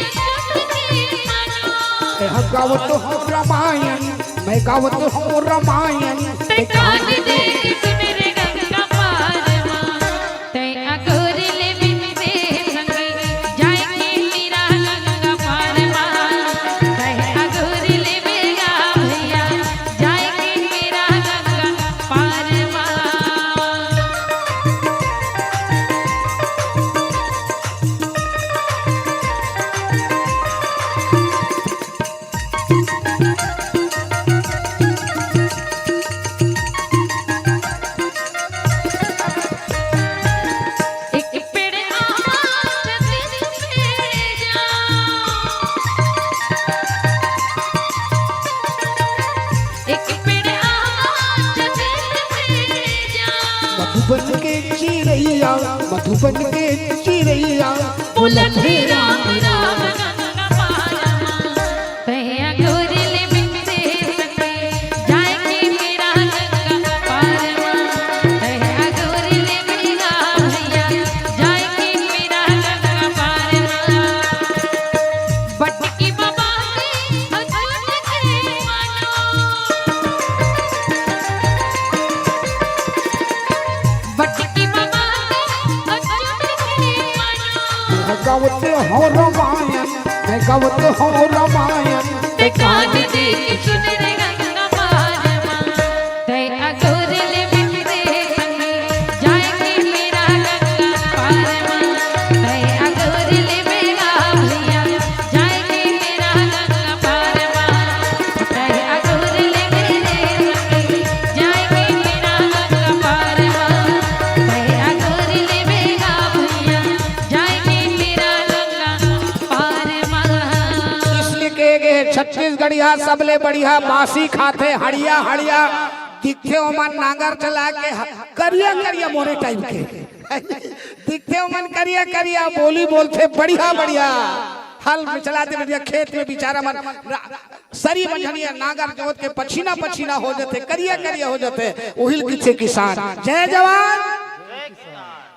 अछूत जी मानो। मैं गावत हूँ रामायण, मैं गावत हूँ रामायण। ते कान दे के सुन रे गंगा पार मा। तै अगोर ले बिन दे संग, जाए के मेरा गंगा पार मा। तै अगोर ले मेरा भैया, जाए के मेरा गंगा पार मा। एक पेड़ आमा, छत्तीस पेड़ जा। एक पेड़ आमा, छत्तीस पेड़ जा। मधुबन के चिरैया, मधुबन के चिरैया, बोलत हे राम राम गंगा पार मा। तै अगोर ले बिन दे संग, जाए के मेरा गंगा पार मा। तै अगोर ले मेरा भैया, जाए के मेरा गंगा पार मा। बटकी बाबा के अछूत के मानो। बटकी बाबा के अछूत के मानो। मैं गावत हूँ रामायण, मैं गावत हूँ रामायण। ते कान दे के सुन रे गंगा पार मा। तै अगोर ले बिन दे संग, जाए के मेरा गंगा पार मा। तै अगोर ले मेरा भैया, जाए के मेरा गंगा पार मा। तै अगोर ले मेरे संग, जाए के मेरा गंगा पार मा। तै अगोर ले मेरा भैया, जाए के मेरा गंगा पार मा। इसलिए कहे गए, छत्तीसगढ़िया सबले बढ़िया, बासी खाथे हड़िया हड़िया। दिखथे ओमन नांगर चला के ह-, करिया करिया मोरे टाइप के। दिखथे ओमन करिया करिया, बोली बोलथे बढ़िया बढ़िया। हल में चलाथे बढ़िया, खेत में बेचारा मन रा-, सरी मंझनिया नांगर जोत के पछीना पछीना हो जथे, करिया करिया हो जथे। ओहिल किथे किसान। जय जवान।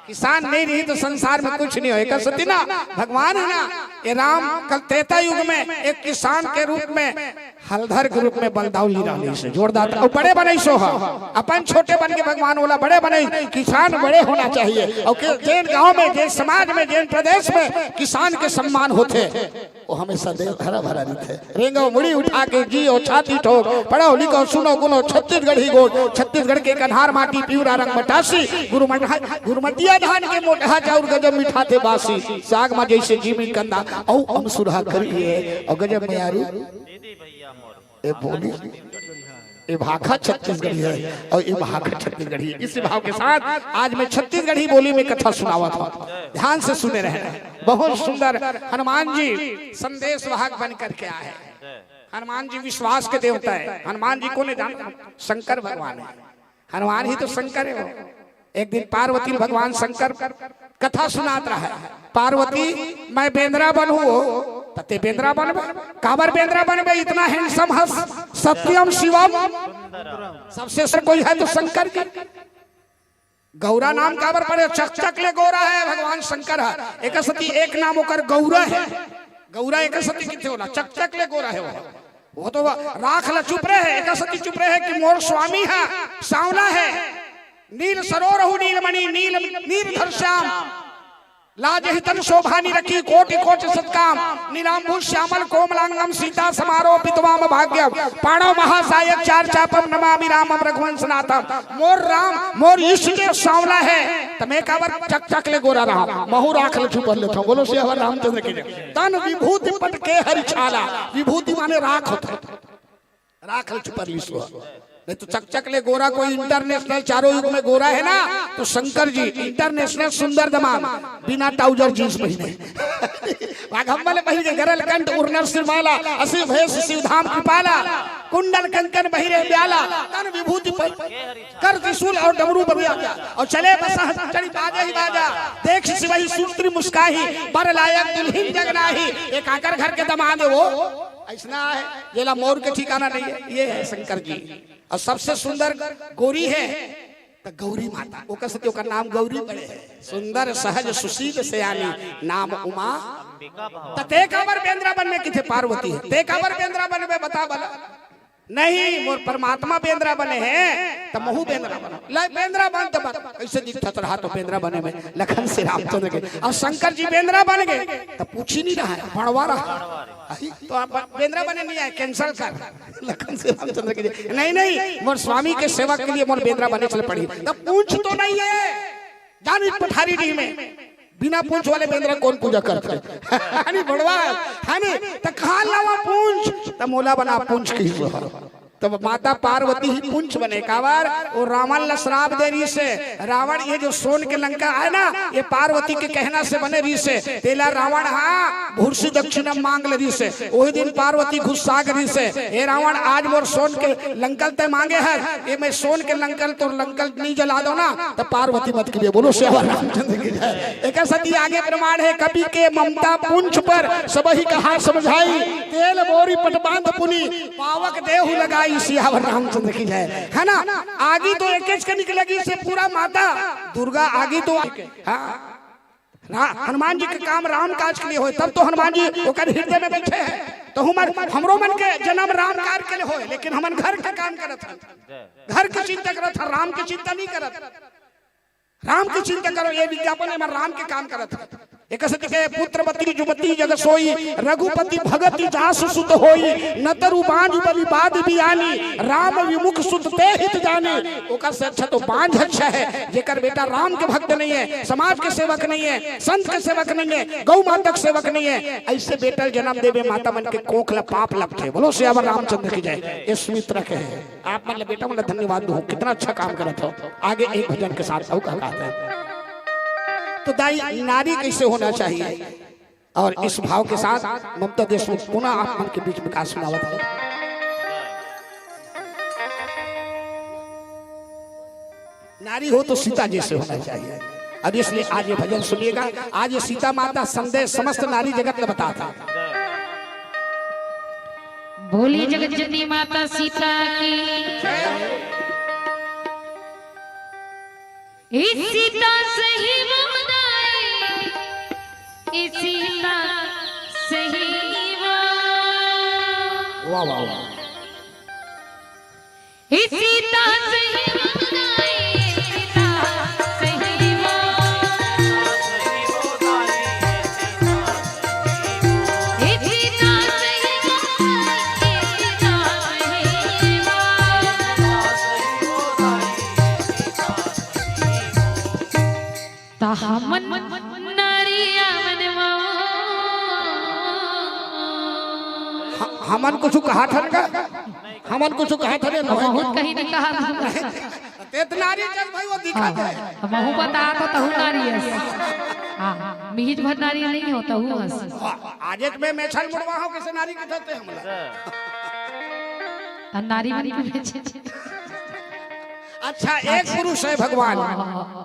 किसान नहीं रही तो संसार में कुछ नहीं होएगा। सती ना, भगवान है ना, ये राम कल त्रेता युग में एक किसान के रूप में, हलधर के रूप में बलदाऊ लीला होने से जोरदार। और बड़े बनई सो हा, अपन छोटे बन के भगवान बोला, बड़े बनई, किसान बड़े होना चाहिए। और के-, जेन गांव में, जेन समाज में, जेन प्रदेश में किसान के सम्मान होथे, वो हमेशा देश हरा भरा रहिथे। रेंगो मुड़ी उठा के जियो छाती ठोक, पढ़ो लिखो सुनो गुनो छत्तीसगढ़ी गोठ। छत्तीसगढ़ के कन्हार माटी पिवरा रंग मटासी, गुरमटिया धान के मोटहा चाउर गजब मिठाथे बासी। साग मा जैसे जीमी कंदा, औ अमसुरहा करी है, और गजब मयारू। ए बोली। ये भाखा छत्तीसगढ़ी है और ये भाखा छत्तीसगढ़ी है। इसी भाव के साथ आज मैं छत्तीसगढ़ी बोली में कथा सुनावत हूँ, ध्यान से सुने रहना। बहुत सुंदर। हनुमान जी संदेश वाहक बन करके आए। हनुमान जी विश्वास के देवता है। हनुमान जी को नहीं जानता, शंकर भगवान है। हनुमान ही तो शंकर है वो। एक दिन पार्वती भगवान शंकर कथा सुनात रहा है, "पार्वती, मैं बेंदरा बन हूँ।" "त ते बेंदरा बनबे? काबर बेंदरा बनबे? इतना हैंडसम हस, सत्यम शिवम।" सबसे सर कोई है तो शंकर जी। गौरा नाम काबर पड़े? चकचक ले गोरा है भगवान शंकर है। एक सती एक नाम ओकर गौरा है। गौरा एक सती किथे होला? चकचक ले गोरा है वो। वो तो राख ला चुप रहे, एक सती चुप रहे कि मोर स्वामी है, सांवला है। नील सरोरहु नीलमणि, नील नीर धर श्याम। लाज ही तन शोभा निरखी, कोटि कोटि सतकाम। नीलांबु श्यामल कोमलांगम, सीता समारोपित वाम भाग्यम। पाणव महासायक चार चापम, नमामि रामम रघुवंश नाथम। मोर राम, मोर इष्ट देव सांवला है, त मैं काबर चकचक ले गोरा रहा, महू राख ले चुपर लेथव। बोलो सियावर रामचंद्र की जय। तन विभूति पट के हरि छाला, विभूति माने राख होता है। राख ले चुपर लीस हो। नहीं तो चकचक ले गोरा कोई इंटरनेशनल चारों युग में गोरा है ना, तो शंकर जी इंटरनेशनल सुंदर दमाम, बिना ट्राउजर जींस पहिने। वाघम्बल पहिने गरल कंठ उर्नर सिरमाला, असी भेष शिव धाम कृपाला, कुंडल कंकन बहिरे ब्याला, तन विभूति पर कर त्रिशूल और डमरू बबिया, और चले बसह चढ़ी बाजे ही बाजा। देख शिवहि सूत्री मुस्काही, बर लायक दुल्हिन जग नाही। एक आकर घर के दमाद है वो, ऐसना है, जेला मोर के ठिकाना नहीं है, ये है शंकर जी। और सबसे सुंदर गोरी है तो गौरी माता, ओकर सती ओकर नाम गौरी पड़े है। सुंदर सहज सुशील सयानी, नाम उमा। त ते काबर बेंदरा बनबे किथे पार्वती है, ते काबर बेंदरा बनबे बता बला। नहीं, मोर परमात्मा बेंदरा बने हैं, त महू बेंदरा बनो। ले बेंदरा बन त बन, कैसे दिखत रहा तो बेंदरा बने में लखन से रामचंद्र के। और शंकर जी बेंदरा बन गए, त पूछी नहीं रहा है, भड़वा रहा। अही, तो आप बेंदरा बने नहीं आए, कैंसिल कर। लखन से रामचंद्र के लिए, नहीं, नहीं, मोर स्वामी के सेवा के लिए मोर बेंदरा बने चल पड़ी। तब पूछ तो नहीं है, जानी पठारी डीह में बिना पूंछ वाले बेंदरा कौन पूजा करथे? है नी, बड़वा है नी, त कहाँ लावा पूंछ? त मोला बना पूंछ कही। तब माता पार्वती ही पूंछ बने। काबर? वो रावण ला श्राप दे रहिसे। रावण ये जो सोन के लंका है ना, ये पार्वती के कहना से बने रहिसे। तेला रावण हा भूर्सी दक्षिणम मांग ले रहिसे। वही दिन पार्वती गुस्सा गे रहिसे, "हे रावण, आज मोर सोन के लंकल तय मांगे है, ये मैं सोन के लंकल तोर लंकल नहीं जला दो ना, तो पार्वती मत करिए।" बोलो सियावर रामचंद्र की जय। एक सती आगे प्रमाण है, कपि के ममता पूंछ पर, सबहि कहा समझाई, तेल बोरी पट बांध पुनि, पावक देहु लगाई। सियावर रामचंद्र की जय, है ना? आगी तो एकेच कनिक लगिसे पूरा माता दुर्गा, आगी तो, हाँ, रा-, हनुमान जी के काम राम काज के लिए होय, तब तो हनुमान जी ओकर हृदय में बैठे हैं। तो हमर, हमरो मन के जन्म राम काज के लिए होय, लेकिन हमन घर के काम करत हन, घर के चिंता करत हन, राम के चिंता नहीं करत। राम के चिंता करो, ये विज्ञापन है, मैं राम के काम करत हन। एक सती के पुत्र बती जुमती जग सोई, रघुपति भगति जासु सुत होई, न तरु बांझ बलि बाध बियानी, राम विमुख सुत ते हित जानी। ओकर से अच्छा तो बांझ अच्छा है, जेकर बेटा राम के भक्त नहीं है, समाज के सेवक नहीं है, संत के सेवक नहीं है, गौ माता के सेवक नहीं है, ऐसे बेटा ल जन्म देवे माता मन के कोख ला पाप लगथे। बोलो सियावर रामचंद्र की जय। ये सुमित्रा के है, आप मन ला बेटा मन ला धन्यवाद दो, कितना अच्छा काम करत हो। आगे एक भजन के साथ अउ का कहत है। तो दाई, नारी कैसे होना चाहिए? और इस भाव के साथ ममता देशमुख पुनः आप मन के बीच में का सुनावत है। नारी हो तो सीता जैसे होना चाहिए। अब इसलिए आज ये भजन सुनिएगा, आज ये सीता माता संदेश समस्त नारी जगत में बताता है। बोली जगत जननी माता सीता की। इस सीता सही वो मनाए, इस सीता सही वो। वाह, वाह, वाह। इस सीता सही वो मनाए, इस सीता सही वो। इस सीता सही वो मनाए, इस सीता सही वो। त हमन नारिया मन मा। हमन कुछ कहा था का? हमन कुछ कहा था रे? बहुत कहीं नहीं कहा था। ते तो नारी चल भाई, वो दिखा दे। हमहू बता तो तहू नारी है। हाँ, हाँ, मिहिज भर नारी नहीं हो, तहू हस। आज एक मैं मेछल मुड़वा हो, किसे नारी के थते हमला। त नारी बन के बेचे। अच्छा, एक पुरुष है भगवान,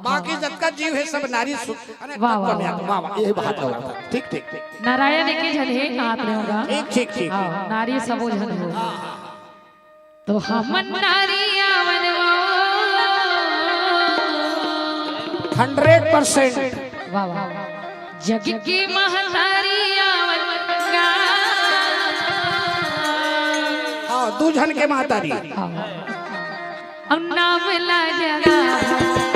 बाकी जतका जीव है सब नारी सु-, अरे, वाह, वाह, तत्व में वाह। आत्मा, वाह, वाह, ये बात है। ठीक, ठीक, ठीक। नारायण एक ही जन है, कहा आप रहे होगा। ठीक, ठीक, ठीक, हाँ, ठीक। नारी सबो जन हो। तो हमन नारी आवन वो। Hundred percent. वाह, वाह, वाह। जग के महतारी आवन गा। हाँ, दू झन के महतारी। हाँ। अब नाम ला जगा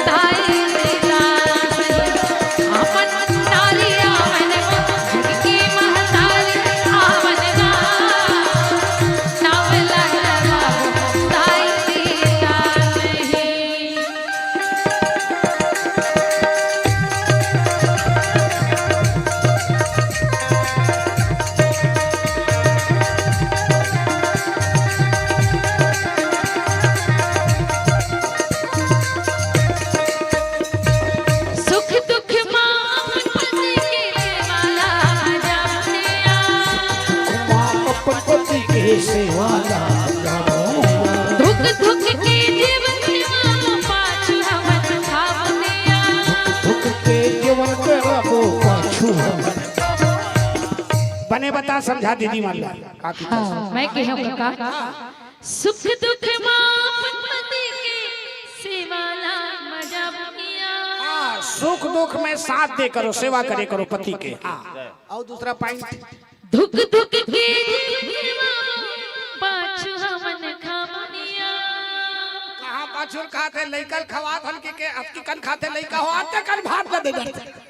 ताई सीता, अपन नारी आवन, जग की महतारी आवन ना। नाम ला जगा ताई सीता। सुख दुख माँ अपन पति के सेवा ला जाने आ। माँ अपन पति के सेवा ला जाने आ। दुख दुख के जीवन सेवा पाछू हमन खावने आ। दुख के जीवन सेवा को पाछू हमन। बने बता समझा दीदी मान ला। हाँ, मैं कहूँ काका। सुख दुख माँ अपन पति के सेवा ला मजा किया। हाँ, सुख दुख में साथ दे करो, सेवा करे करो पति के। हाँ, और दूसरा पॉइंट। दुख दुख के जीवन सेवा पाछू हमन खावनिया। कहाँ पाछू खाते लइका ल खवात हन के, के अतकी कन खाते लइका हो, आते कन भात न दे डरते।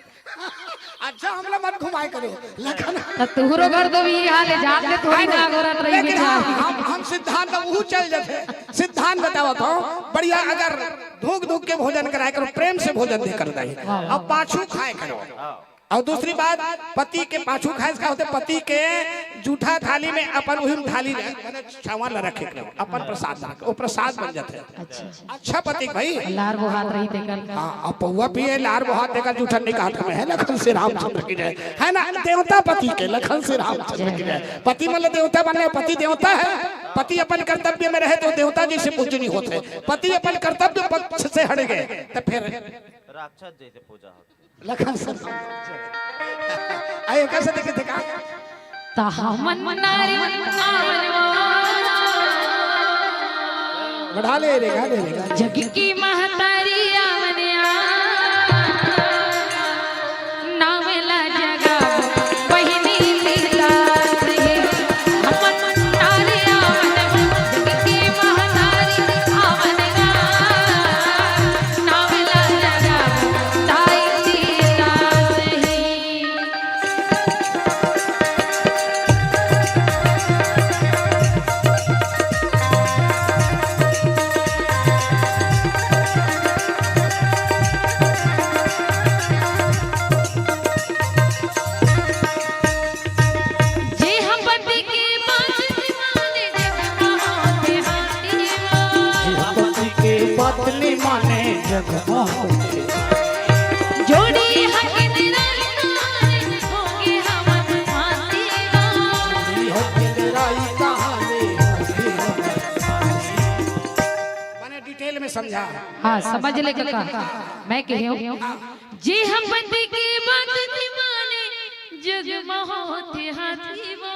अच्छा, हमला मत घुमाए करो, लखन। त तुहरो घर तो भी हाल है, जात ले थोड़ी ना गोरत रही लेकिन बेचारी। हाँ, हम, हम सिद्धांत में वो चल जाते। सिद्धांत बतावत हो, बढ़िया, अगर धूक धूक के भोजन कराए करो, प्रेम से भोजन दे कर दे, अब पाछू खाए करो। और दूसरी बात, पति के पाछू खाए से का होते, पति के जूठा थाली में अपन उही में थाली ले, माने छावा ला रखे के, अपन प्रसाद ला रखे, वो प्रसाद बन जाते। अच्छा। अच्छा पति भाई। लार बोहात रही तेकर। हाँ, अब पौवा पिए, लार बोहात तेकर जूठन नहीं कहा था मैं, है लखन श्री रामचंद्र की जय, है ना? देवता पति के, लखन श्री रामचंद्र की जय। पति मतलब देवता बने, पति देवता है। पति अपन कर्तव्य में रहे तो देवता जैसे पूजनीय होते हैं। पति अपन कर्तव्य पक्ष से हट गए तो फिर राक्षस जैसे पूजा होती। लखन श्री राम। आइए, कैसे देखे थे का? त हमन नारी आवन वो। बढ़ा ले रे, गा ले रे, गा ले। जग की महतारी आवन आ। नाम ला जगा बहिनी सीता से। हमन नारी आवन वो, जग की महतारी आवन आ। नाम ला जगा ताई सीता से। जे हम पति के बात नहीं माने, जग में होते हाथी वो। जे हम पति के बात नहीं माने, जग में होते। जोड़ी हक निराई तारे, होंगे हम फांसी वो। जोड़ी हक निराई तारे, होंगे हम फांसी। मैंने डिटेल में समझा। हाँ, समझ ले काका। मैं कहे हूँ, जे हम पति के बात नहीं माने, जग में होते हाथी वो।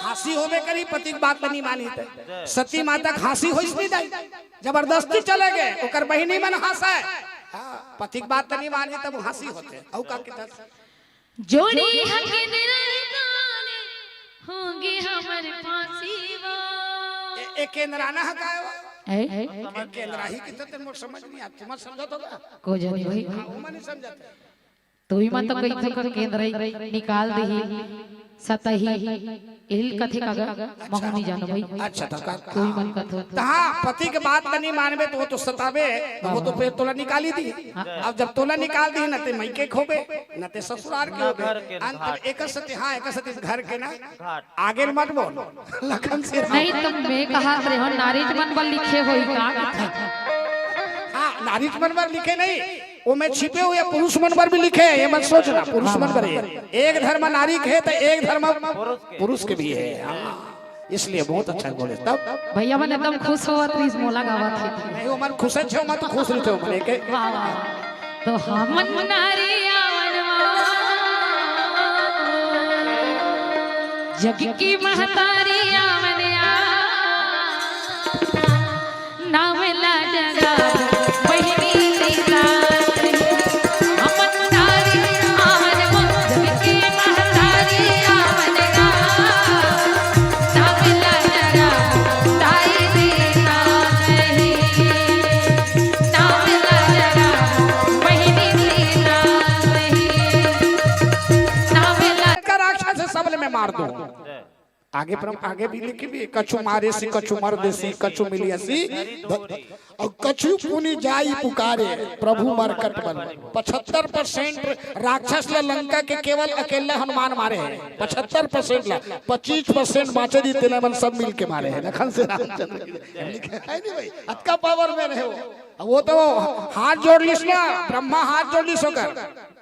हांसी होबे करी, पति के बात नहीं मानी ते। सती माता के हांसी होइस नहीं दाई, जबरदस्ती चले गए, ओकर बहिनी मन हांसे। हाँ, पति के बात नहीं मानी तब हांसी होते। औ का किधर? जोड़ी हक निराई तारे, होंगे हमर फांसी वो। ए, ए केंद्राना ह काय वो? ए? ए केंद्राही किधर ते मोर समझ नहीं आत, तुम समझत होगा? को जानी भाई। हाँ, वो मन नहीं समझत। तू ही मन तो कही थक केंद्र निकाल दही, सतही। एहिल कथे का गा, महू नहीं जानो भाई। अच्छा, तो का? कोई मन कथो। तो हाँ, पति के बात ला नहीं मानबे तो वो तो सतावे, तो वो तो फिर तोला निकाली दी। हाँ। अब जब तोला निकाल दी ना, ते मइके के होबे, ना ते ससुरार के ना होबे। घर के अंत में घाट। एक सती, हाँ, एक सती घर के ना। घाट। आगे मत बोल। लखन से नहीं तो मैं कहा रहे हो, नारीच मन बर लिखे होई का कथे? हाँ, नारीच मन बर लिखे नहीं, वो में छिपे हुए पुरुष मन बर भी लिखे हैं, ये मत सोचना, पुरुष मन बर ये। एक धर्म नारी के है तो एक धर्म पुरुष के। पुरुष के भी है। हाँ, इसलिए बहुत अच्छा बोले। तब भैया मन एकदम खुश होवत रहिस, मोला गावत हे। नहीं, वो मन खुश है, छो मत खुश रहिते हो मन के। वाह, वाह। तो हमन नारी आवन वा, जग की महतारी आवन या। नाम ला जगा बहिनी तेरा, हमन नारी आवन वो, जग की महतारी आवन गा। नाम ला जगा ताई तेरा नहीं, नाम ला जगा बहिनी तेरा नहीं, नाम ला का राक्षस है, सबले मैं मार दूं। आगे पर हम आगे भी लिखी भी, कछु मारे सी, कछु मर देसी, कछु मिलिया सी। और कछु पुनि जाई पुकारे, प्रभु मरकट बल। पचहत्तर परसेंट राक्षस ला लंका के केवल अकेला हनुमान मारे हैं, पचहत्तर परसेंट ला। पच्चीस परसेंट बाचे जी, तेला मन सब मिल के मारे हैं, लखन से रामचंद्र की। लिखे है नहीं भाई, अतका पावर में रहे हो। अब वो तो हाथ जोड़ लिस ना, ब्रह्मा हाथ जोड़ लिस होकर,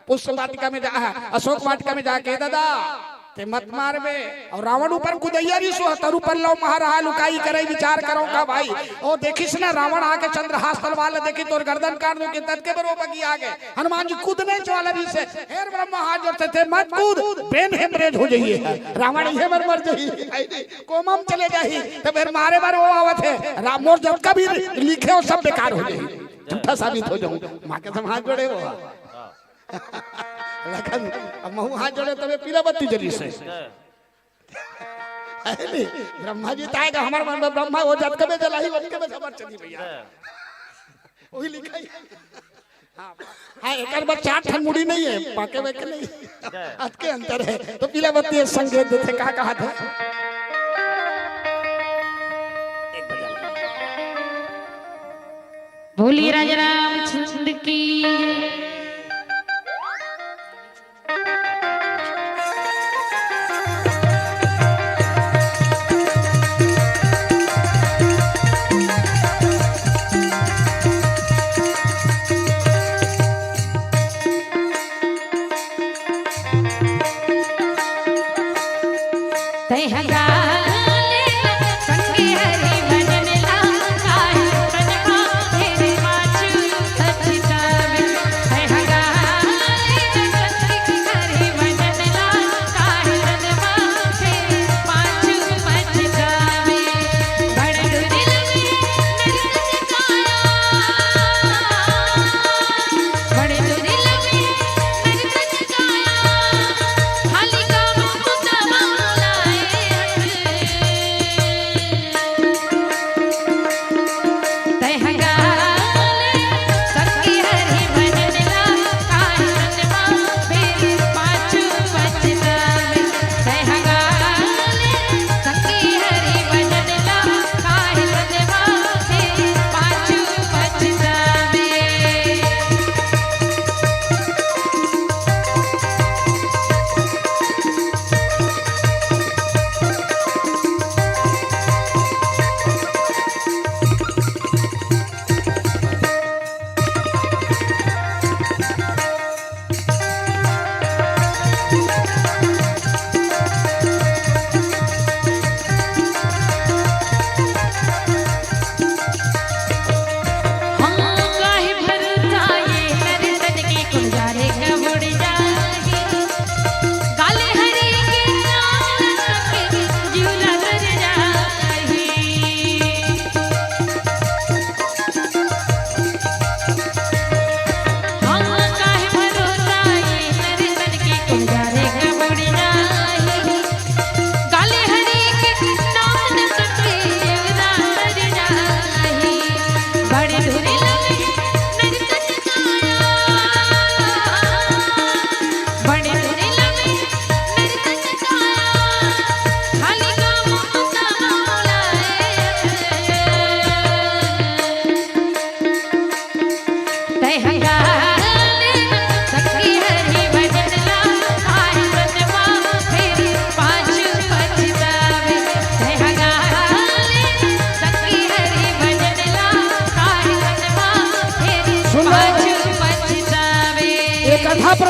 पुष्प वाटिका में जा, अशोक वाटिका में जाके, दादा, ते मत मारबे। और रावण ऊपर कुदैया रहिस, तरू पल्लव महा रहा लुकाई, करे विचार करो का भाई। ओ देखिस ना, रावण आके चंद्रहास तलवार ले देखी, तोर गर्दन काट दूं कि ततके बर ओ बगी आगे। हनुमान जी कूदने वाला रहिस, हे ब्रह्मा हाथ जोड़ते थे, मत कूद, ब्रेन हेमरेज हो जाइए। रावण ये मर मर जाइए, कोमा में चले जाही, तब फिर मारे मारे वो आवत है। राम मोर जतका भी लिखे हो सब बेकार हो जाही, झूठा साबित हो जाऊं। माँ के समाज जोड़े वो। लखन, अब महू हाथ जोड़े तबे पीला बत्ती जली से। है नहीं? ब्रह्मा जी ताए का हमार मन में ब्रह्मा वो जतके में जलाही, वतके में समर चली भैया। वही लिखाई। हाँ, हाँ, एकर बर चार ठन मुड़ी नहीं है, पाके में के नहीं। अतके अंतर है। तो पीला बत्ती संकेत देथे, का कहा था? बोली राजा रामचंद्र की।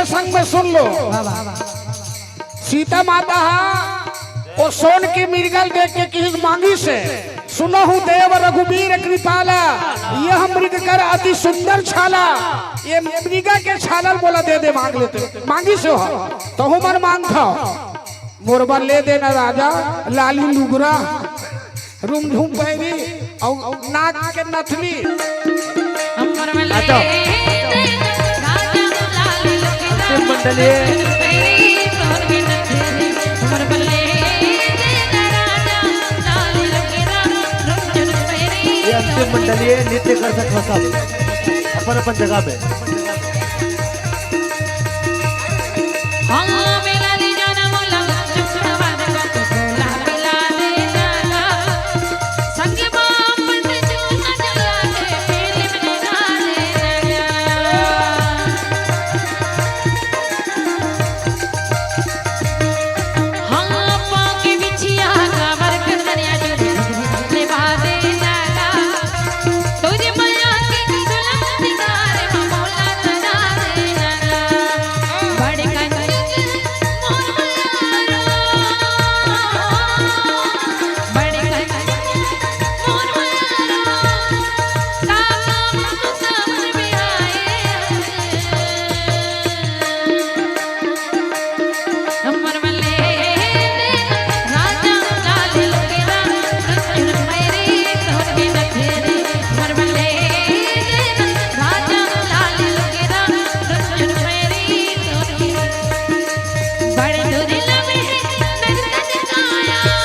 संग में सुन लो। वाह, वाह। सीता माता हा ओ सोन के मृगल देख के किहिस मांगिस हे, "सुनहु देव रघुबीर कृपाला, यह मृग कर अति सुंदर छाला।" ये मृगा के छाला ल मोला दे दे, मांग लेते, मांगिस हे। तहु मन मांगथव, मोर बर ले देना राजा लाली लुगरा, रुमझुम पैरी अउ नाक के नथनी। अच्छा। अंतिम मंडली है। ये अंतिम मंडली है, नृत्य कर सकथव सब अपन अपन जगह पे।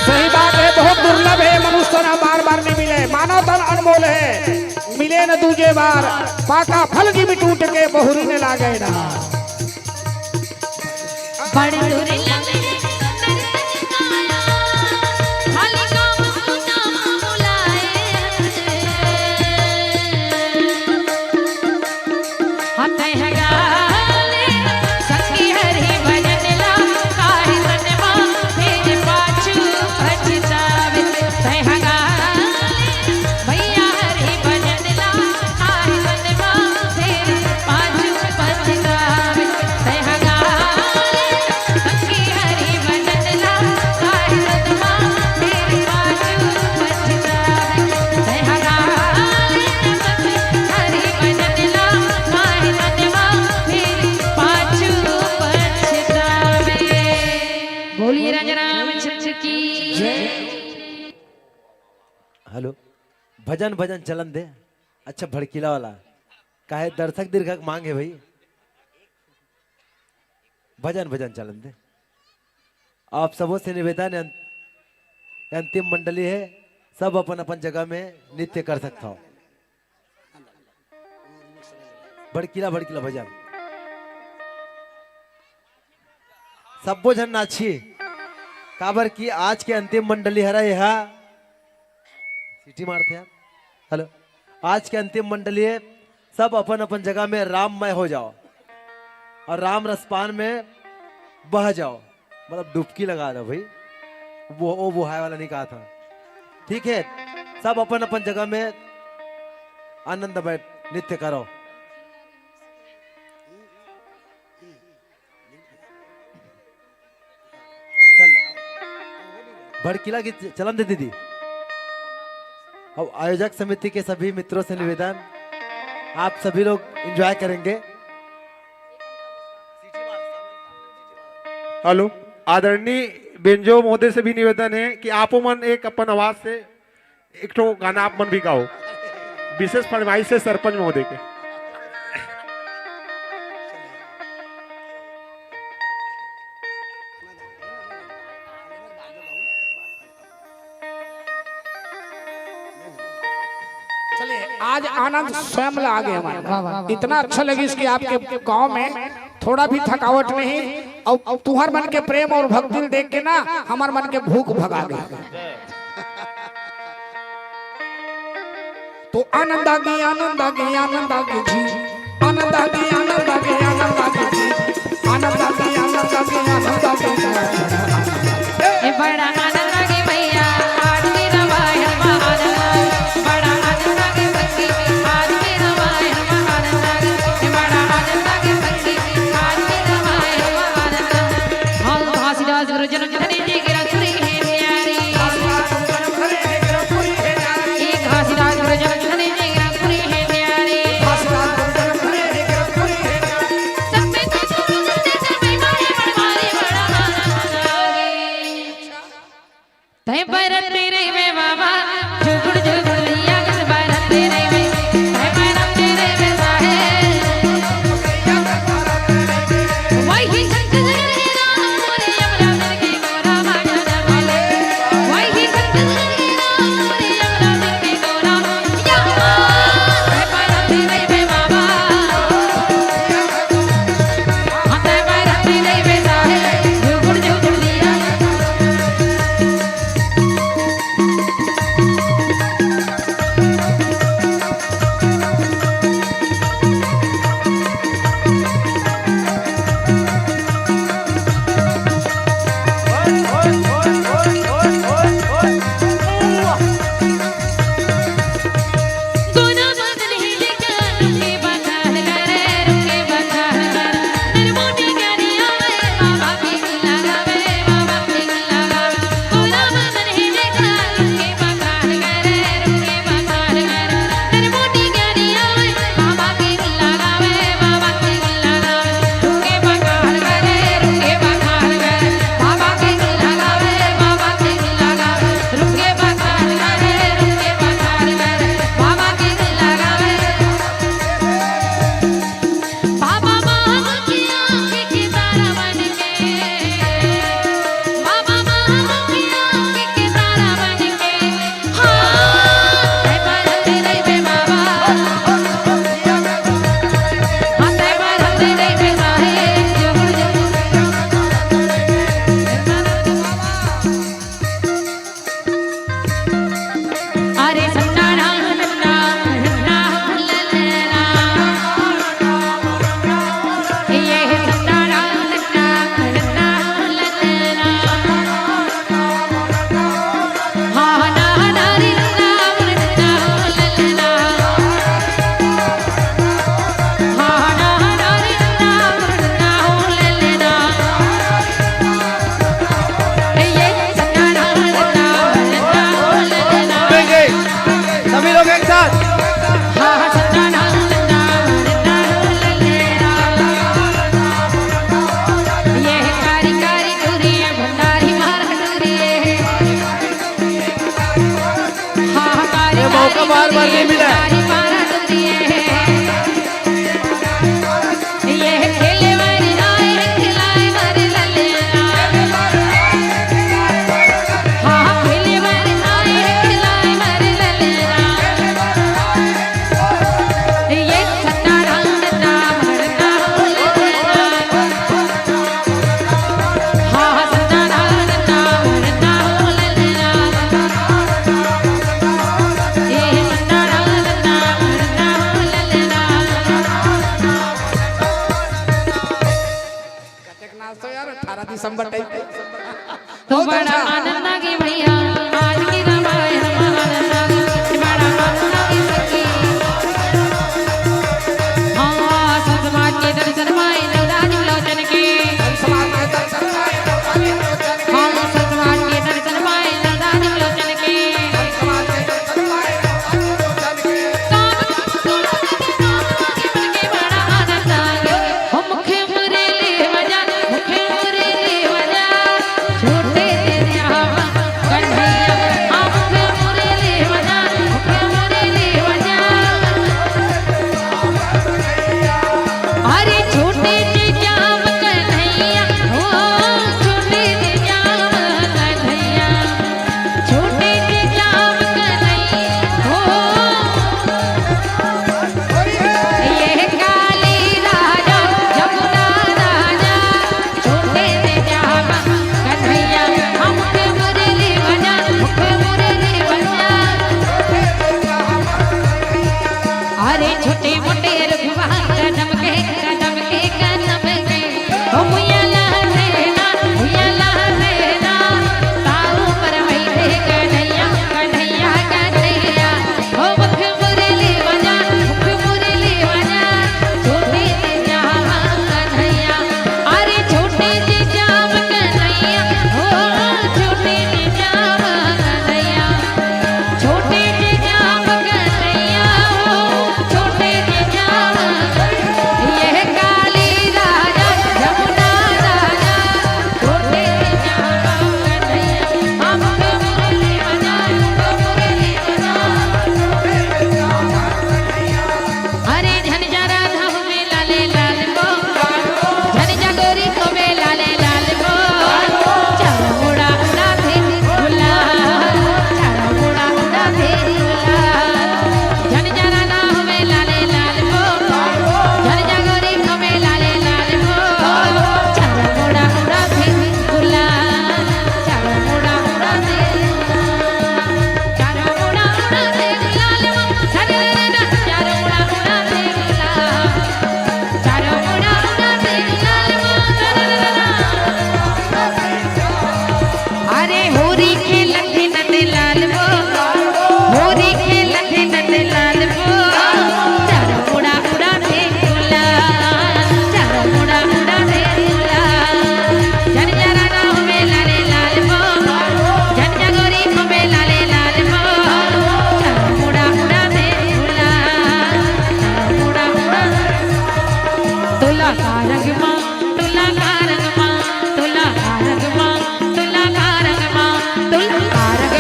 सही बात है, बहुत दुर्लभ है, मनुष्य तन बार बार नहीं मिले, मानव तन अनमोल है, मिले न दूजे बार, पाका फल जिमि टूट के बहुरी न लागे ना। बोलिए राजा रामचंद्र की जय। हेलो, भजन भजन चलन दे। अच्छा, भड़कीला वाला काहे दर्शक दीर्घक मांग है भाई, भजन भजन चलन दे। आप सबों से निवेदन है, अंत-, अंतिम मंडली है, सब अपन अपन जगह में नृत्य कर सकता हो। भड़कीला भड़कीला भजन। सब्बो झन नाचही, काबर कि आज के अंतिम मंडली हरय एहा। सीटी मारथे यार। हेलो, आज के अंतिम मंडली है, सब अपन अपन जगह में राममय हो जाओ और राम रसपान में बह जाओ, मतलब डुबकी लगा लो भाई। वो, वो बुहाय वाला नहीं कहा था, ठीक है? सब अपन अपन जगह में आनंद में नृत्य करो। चल, भड़कीला गीत चलन दे दीदी। अब आयोजक समिति के सभी मित्रों से निवेदन, आप सभी लोग एंजॉय करेंगे। हेलो, आदरणीय बेंजो महोदय से भी निवेदन है कि आपो मन एक अपन आवाज से एक ठो गाना आप मन भी गाओ, विशेष फरमाइश है सरपंच महोदय के। चलिए, आज आनंद स्वयं ला आगे हमारे। वाह, वाह, वाह। इतना अच्छा लगिस कि आपके गांव में थोड़ा भी थकावट नहीं, और तुहर मन के प्रेम और भक्ति ल देख के ना हमार मन के भूख भगा गए। तो आनंद आ गया, आनंद आ गया, आनंद आ गया जी। आनंद आ गया, आनंद आ गया, आनंद आ गया जी। आनंद आ गया, आनंद आ गया, आनंद आ गया। ए बड़ा आनंद आ गया भैया, आज मेरा भाई हमारा आनंद आ गया। बड़ा आनंद आ गया सखी, आज मेरा भाई हमारा आनंद आ गया। ए बड़ा आनंद आ गया सखी, आज मेरा हे बरत रे वे बाबा, झुगुड़ झुगुड़ लिया के बरत रे वे, हे बरत रे वे साहेब। वही संत जन हे राम मोरे यमराज के गोरा बाजा जमाले। वही संत जन हे राम मोरे यमराज के गोरा। या, हे बरत रे वे बाबा। सभी लोग एक साथ। ये मौका बार बार नहीं मिला है। कतेक नाच तो यार, अठारह दिसंबर टाइप। तो बहुत बड़ा अच्छा। आनंद आ गई भैया, आज की रामायण में आनंद आ गई, बड़ा आनंद आ गई सखी। हाँ, संत समाज के दर्शन माए नवराज विलोचन के। संत समाज के दर्शन माए नवराज विलोचन के। हाँ, संत समाज के दर्शन माए नवराज विलोचन के। संत समाज के दर्शन माए नवराज विलोचन के। काम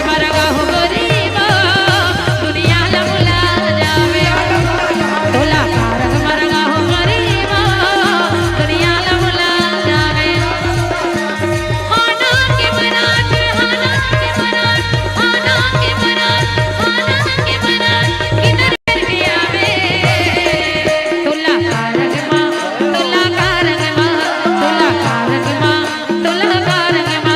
मरगा हो गरीबा, दुनिया ला भुला जावे। तोला कारक मरगा हो गरीबा, दुनिया ला भुला जावे। हाना के बरात, हाना के बरात, हाना के बरात, हाना के बरात, किधर करके आवे? तोला कारक मा, तोला कारक मा, तोला कारक मा, तोला कारक मा,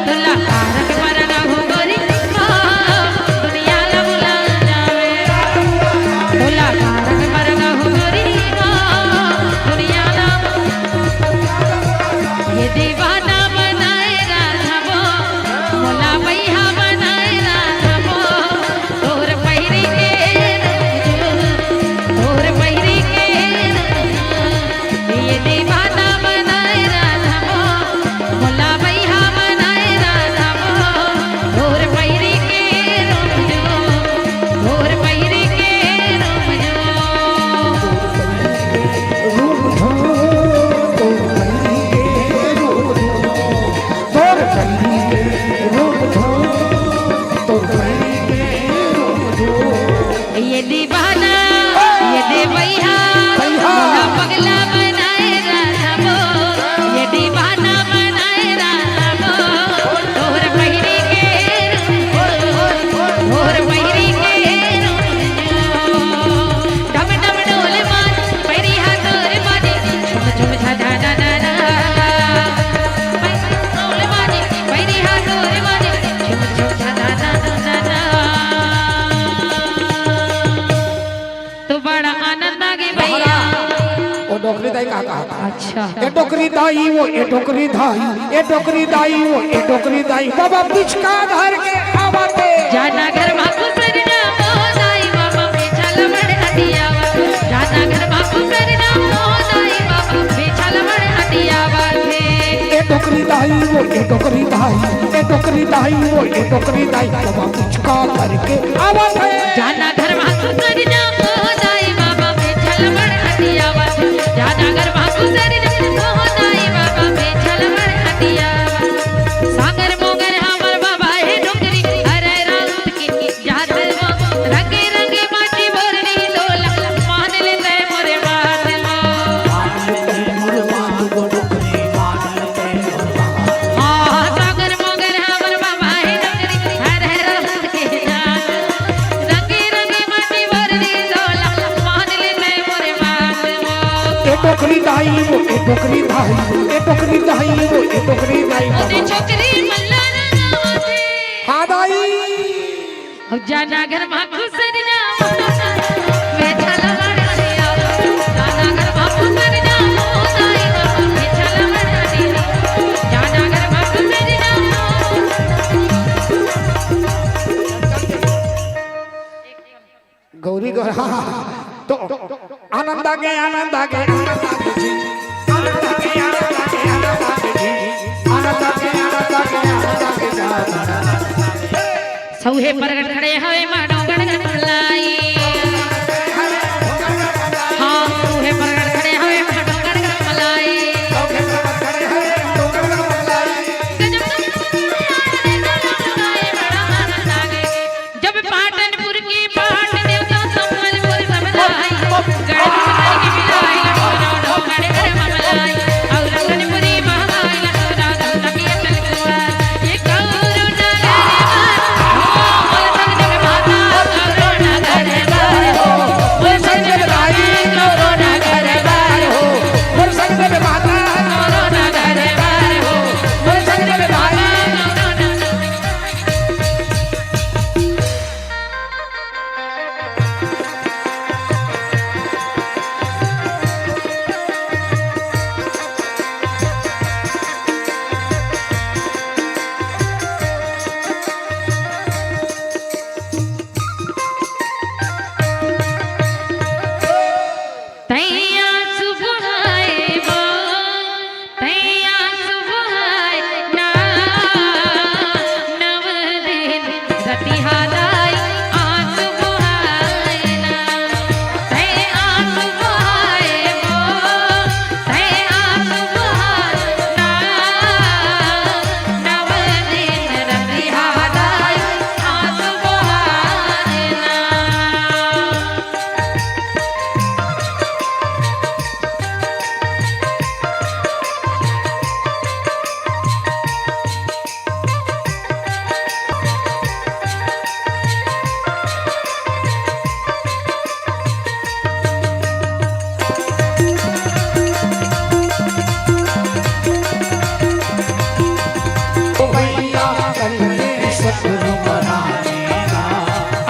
तोला कारक मरगा हो गरीबा, दुनिया ला भुला जावे। तोला कारक मरगा हो गरीबा, दुनिया ला। ये दीवाना बनाए राखबो, मोला बैहा बनाए राखबो, तोर पहिरी के रोजो, तोर पहिरी के रोजो। ये दीवाना बनाए राखबो, मोला बैहा बनाए राखबो, तोर पहिरी के रोजो, तोर पहिरी के रोजो। ये दीवाना, ये दे बैहा, बैहा। मोला पगला बनाए राखबो, ये दीवाना बनाए राखबो, तोर पहिरी के रूप, तोर पहिरी के रूप। डम डम डोल मार, पैरी हा तोर मारे, झुम झुम झा झा झा झा झा। पैरी हा तोर मारे, पैरी हा तोर मारे, झुम झुम झा झा झा झा झा। तो बड़ा आनंद आ गई भैया। ओ डोकरी दाई का कहा था? अच्छा। ए डोकरी दाई वो, ए डोकरी दाई, ए डोकरी दाई वो, ए डोकरी दाई। बाबा पिचका धर के आवत हे। जाना घर मा खुसर जा ओ दाई बाबा, बेचल बड़ हटियावा। जाना घर मा खुसर जा ओ दाई बाबा, बेचल बड़ हटियावा थे। ए डोकरी दाई वो, ए डोकरी दाई, ए डोकरी दाई वो, ए डोकरी दाई। बाबा पिचका धर के आवत हे। जाना घर मा खुसर जा ओ दाई बाबा, बेचल बड़ हटियावा। जाना घर मा खुसर जा ओ दाई बाबा, बेचल बड़ हटियावा। सागर मोगर हमर बाबा हे डोकरी, अरे राउत के जात वो। रंगे रंगे माटी बोरनी तोला, मान ले तै मोरे बात वो। हाँ, सागर मोगर हमर बाबा हे डोकरी, हर हर रात के जात। रंगे रंगे माटी बोरनी तोला, मान ले तै मोरे बात वो। ए डोकरी दाई वो, ए डोकरी दाई, ए डोकरी दाई वो, ए डोकरी दाई। अरे छोकरी मल्ला ना गावत हे। हाँ दाई। अब जाना घर मा खुसर जा, मैं छल बड़ हटियावा। जाना घर मा खुसर जा, ओ दाई बाबा, मैं छल बड़ हटियावा। जाना घर मा खुसर जा। गौरी गौरा, तो आनंद आ गया, आनंद आ गया, आनंद आ गया जी। आनंद आ गया, आनंद आ गया, आनंद आ गया जी। आनंद आ गया, आनंद आ गया, आनंद आ गया। सौहे प्रगट खड़े हवे मानो गणगण मलाई। हाँ, सौहे प्रगट खड़े हवे मानो गणगण मलाई। गजब जब पाटनपुर के पाट देवता संबलपुर सब लाई, गढ़ के मिलाई, गढ़ गढ़ ममलाई, और रतनपुरी महलाई, लखनऊ तकिया तलकुआ, ये कौरो नगर मा, बोल सब जग माता, कौरो नगर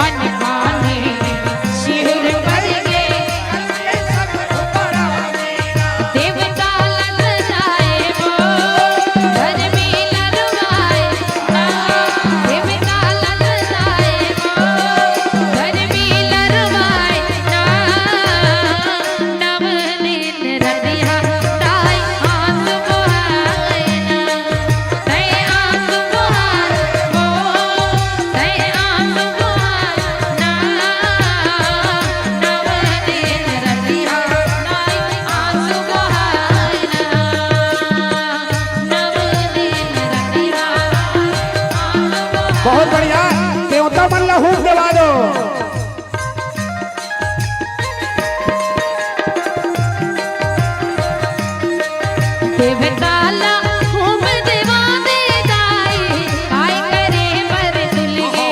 अनखाने शिहुर बरगे, देवता ललचाए वो, धरमी ललवाए ना, देवता ललचाए वो, धरमी ललवाए ना। नव दिन रतिहा ताई आंसू बहाए ना। तै आंसू बहाए वो, तै आंसू बहाए ना। नव दिन रतिहा ताई आंसू बहाए ना। नव दिन रतिहा ताई आंसू बहाए। बहुत बढ़िया, देवता मन ला हूम देवा दो। देवता ला हूम देवा दे दाई, काय करे बर तुलगे।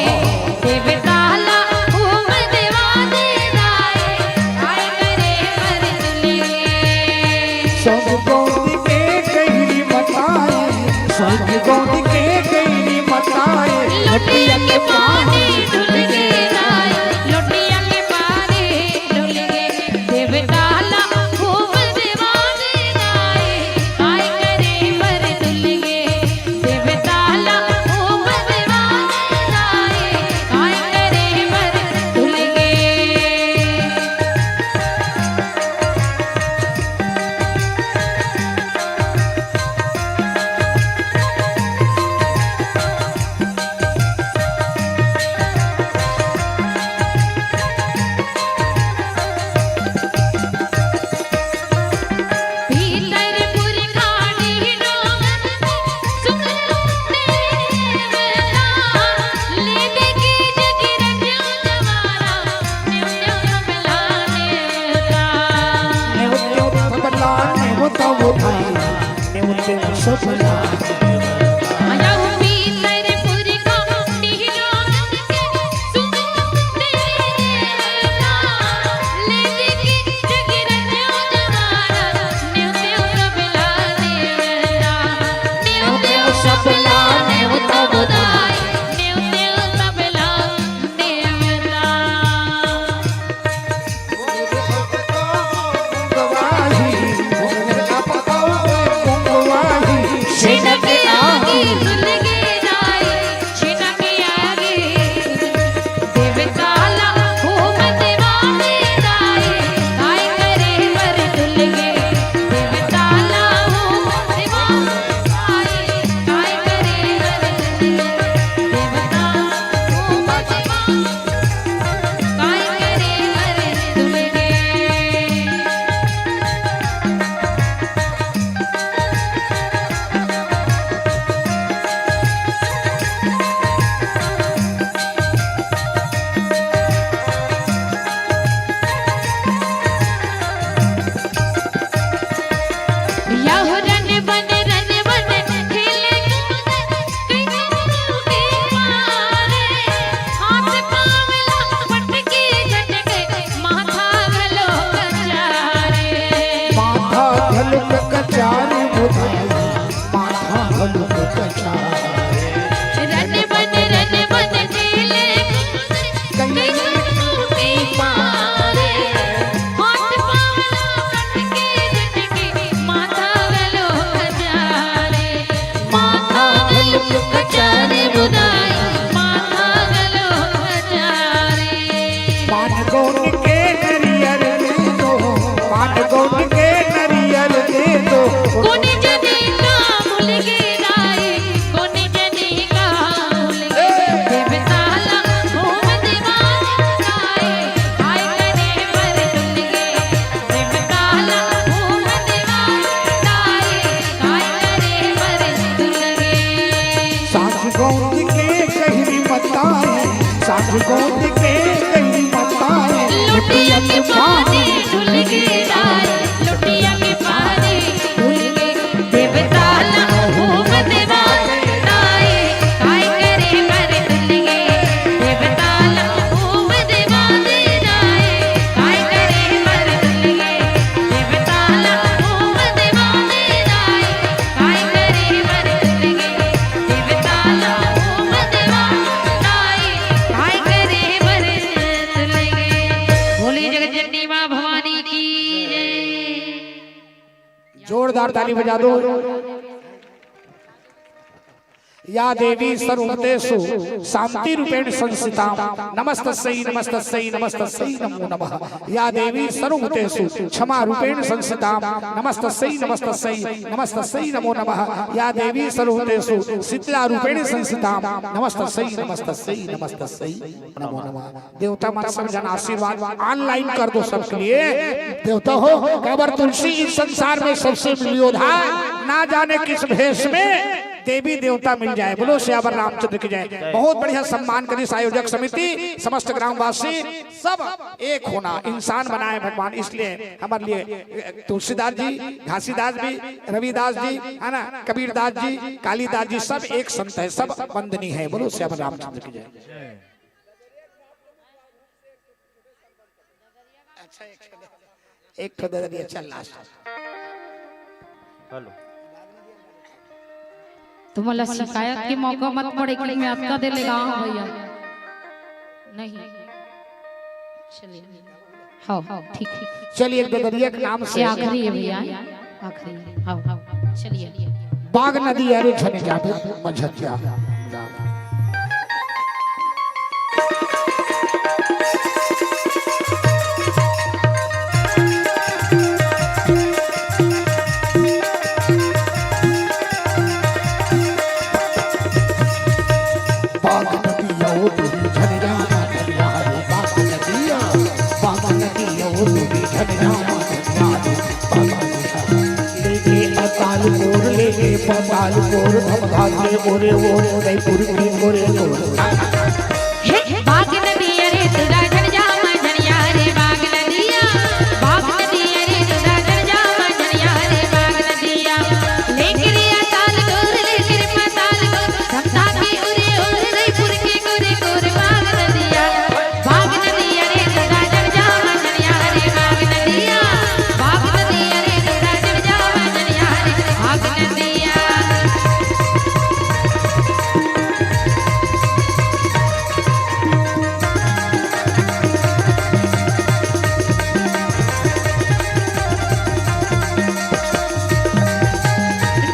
देवता ला हूम देवा दे दाई, काय करे बर तुलगे। संग गोंद के कहिरी बताए, संग गोंद के कहिरी बताए, लोटिया के पानी ढुलगे दाई, लोटिया के पानी ढुलगे। देवता ला हूम देवा दे दाई, काय करे बर तुलगे। देवता ला हूम देवा दे दाई, काय करे बर तुलगे। जोरदार ताली बजा दो। या देवी सर्वभूतेषु शांति रूपेण संस्थिताम, नमस्तस्यै नमस्तस्यै नमस्तस्यै नमो नमः। या देवी सर्वभूतेषु क्षमा रूपेण संस्थिताम, नमस्तस्यै नमस्तस्यै नमस्तस्यै नमो नमः। या देवी सर्वभूतेषु शीतला रूपेण संस्थिताम, नमस्तस्यै नमस्तस्यै नमस्तस्यै नमो नमः। देवता मन सब झन आशीर्वाद online कर दो सबके लिए। देवता हो, काबर तुलसी इस संसार में सबसे मिलियो धाय, ना जाने किस भेष में देवी देवता मिल जाए। बोलो सियावर रामचंद्र की जय। बहुत बढ़िया सम्मान करिस आयोजक समिति, समस्त ग्रामवासी सब एक होना, इंसान बनाए भगवान, इसलिए हमारे लिए तुलसीदास जी, घासीदास जी, रविदास जी, है ना, कबीरदास जी, कालिदास जी, सब एक संत है, सब वंदनीय है। बोलो सियावर रामचंद्र की जय। अच्छा, एक ठो दे, एक ठो दे दिया, चल last। हेलो। तुम्हारा शिकायत के मौका मत पड़े कि मैं आपका दे लेगा, हाँ भैया। नहीं। चलिए। हाँ, हाँ, ठीक, ठीक। चलिए, एक दे दिया, एक नाम से। ये आखिरी है भैया, आखिरी है। हाँ, हाँ, चलिए। बाग नदी अरे झन जाबे मझरिया। बाग नदिया ओ तेरी झरिया, झरिया रे बाग नदिया, बाग नदिया ओ तेरी झरिया, झरिया रे बाग नदिया। लेके अकाल कोर, लेके पताल कोर, हम भागे ओरे ओर, उदयपुर के ओरे ओर। हे बाग नदिया रे, तू राजन जा मझरिया रे, बाग नदिया, बाग नदिया रे, तू राजन जा मझरिया रे, बाग नदिया। लेके रे अकाल कोर, लेके रे पताल कोर, हम भागे ओरे ओर, उदयपुर के ओरे ओर, बाग नदिया। बाग नदिया रे, तू राजन जा मझरिया रे, बाग नदिया। बाग नदिया रे, तू राजन जा मझरिया रे, बाग नदिया।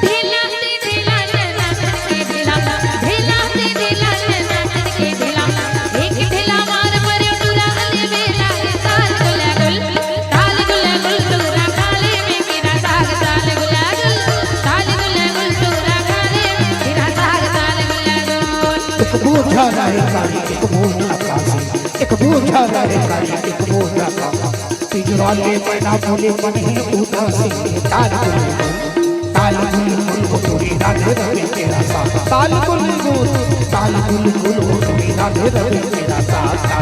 ढेला से ढेला, ढेला से ढेला, ढेला से ढेला, ढेला से ढेला। एक ढेला मार परे टूरा अलबेला रे, ताल गुला गुल, ताल गुला गुल, टूरा काले में मेरा साग, ताल गुला गुल, ताल गुला गुल, टूरा काले में मेरा साग, ताल गुला गुल। एक बोझा रहे कारी, एक बोझा काशी, एक बोझा रहे कारी, एक बोझा काशी। पिंजरा ले मैना बोले मन ही उदासी, ताल गुल गुल, ताल गुल गुल, ओ टूरी राधे रवे तेरा साथ। ताल गुल गुल, ताल गुल गुल, ओ टूरी राधे रवे तेरा साथ।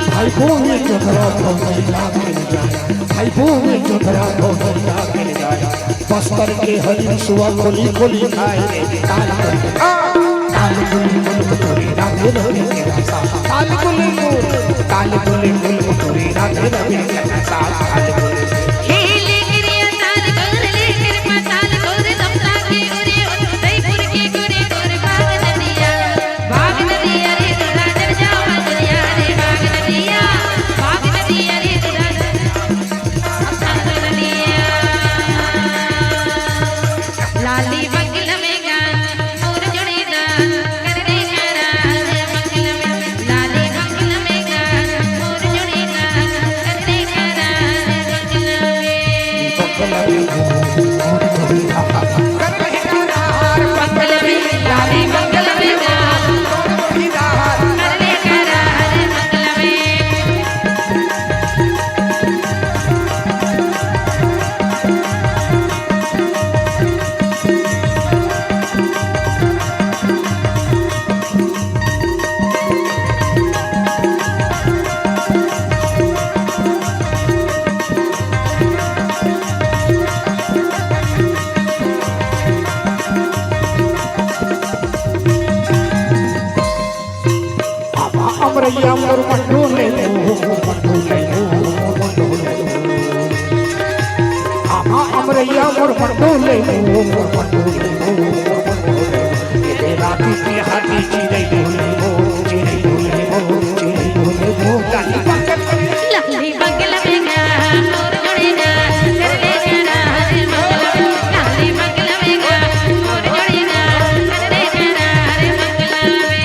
भाई बोले जोधरा भौजी लागे जाए, भाई बोले जोधरा भौजी लागे जाए। बस्तर के हरिन सुआ खोली खोली खाए रे, ताल गुल, आ, ताल गुल गुल, ओ टूरी राधे रवे तेरा साथ। ताल गुल गुल, ताल गुल गुल, ओ टूरी राधे रवे तेरा साथ। ताल गुल गुल। भैया मोर पंडू ले, मोर पंडू ले, मोर पंडू ले, ये राती की हाथी चिरई बोले, चिरई बोले, चिरई बोले, लाली बंगला में गा, मोर जोड़ी गा, चले गा, हरे मंगला में, लाली बंगला में गा, मोर जोड़ी गा, चले गा, हरे मंगला में।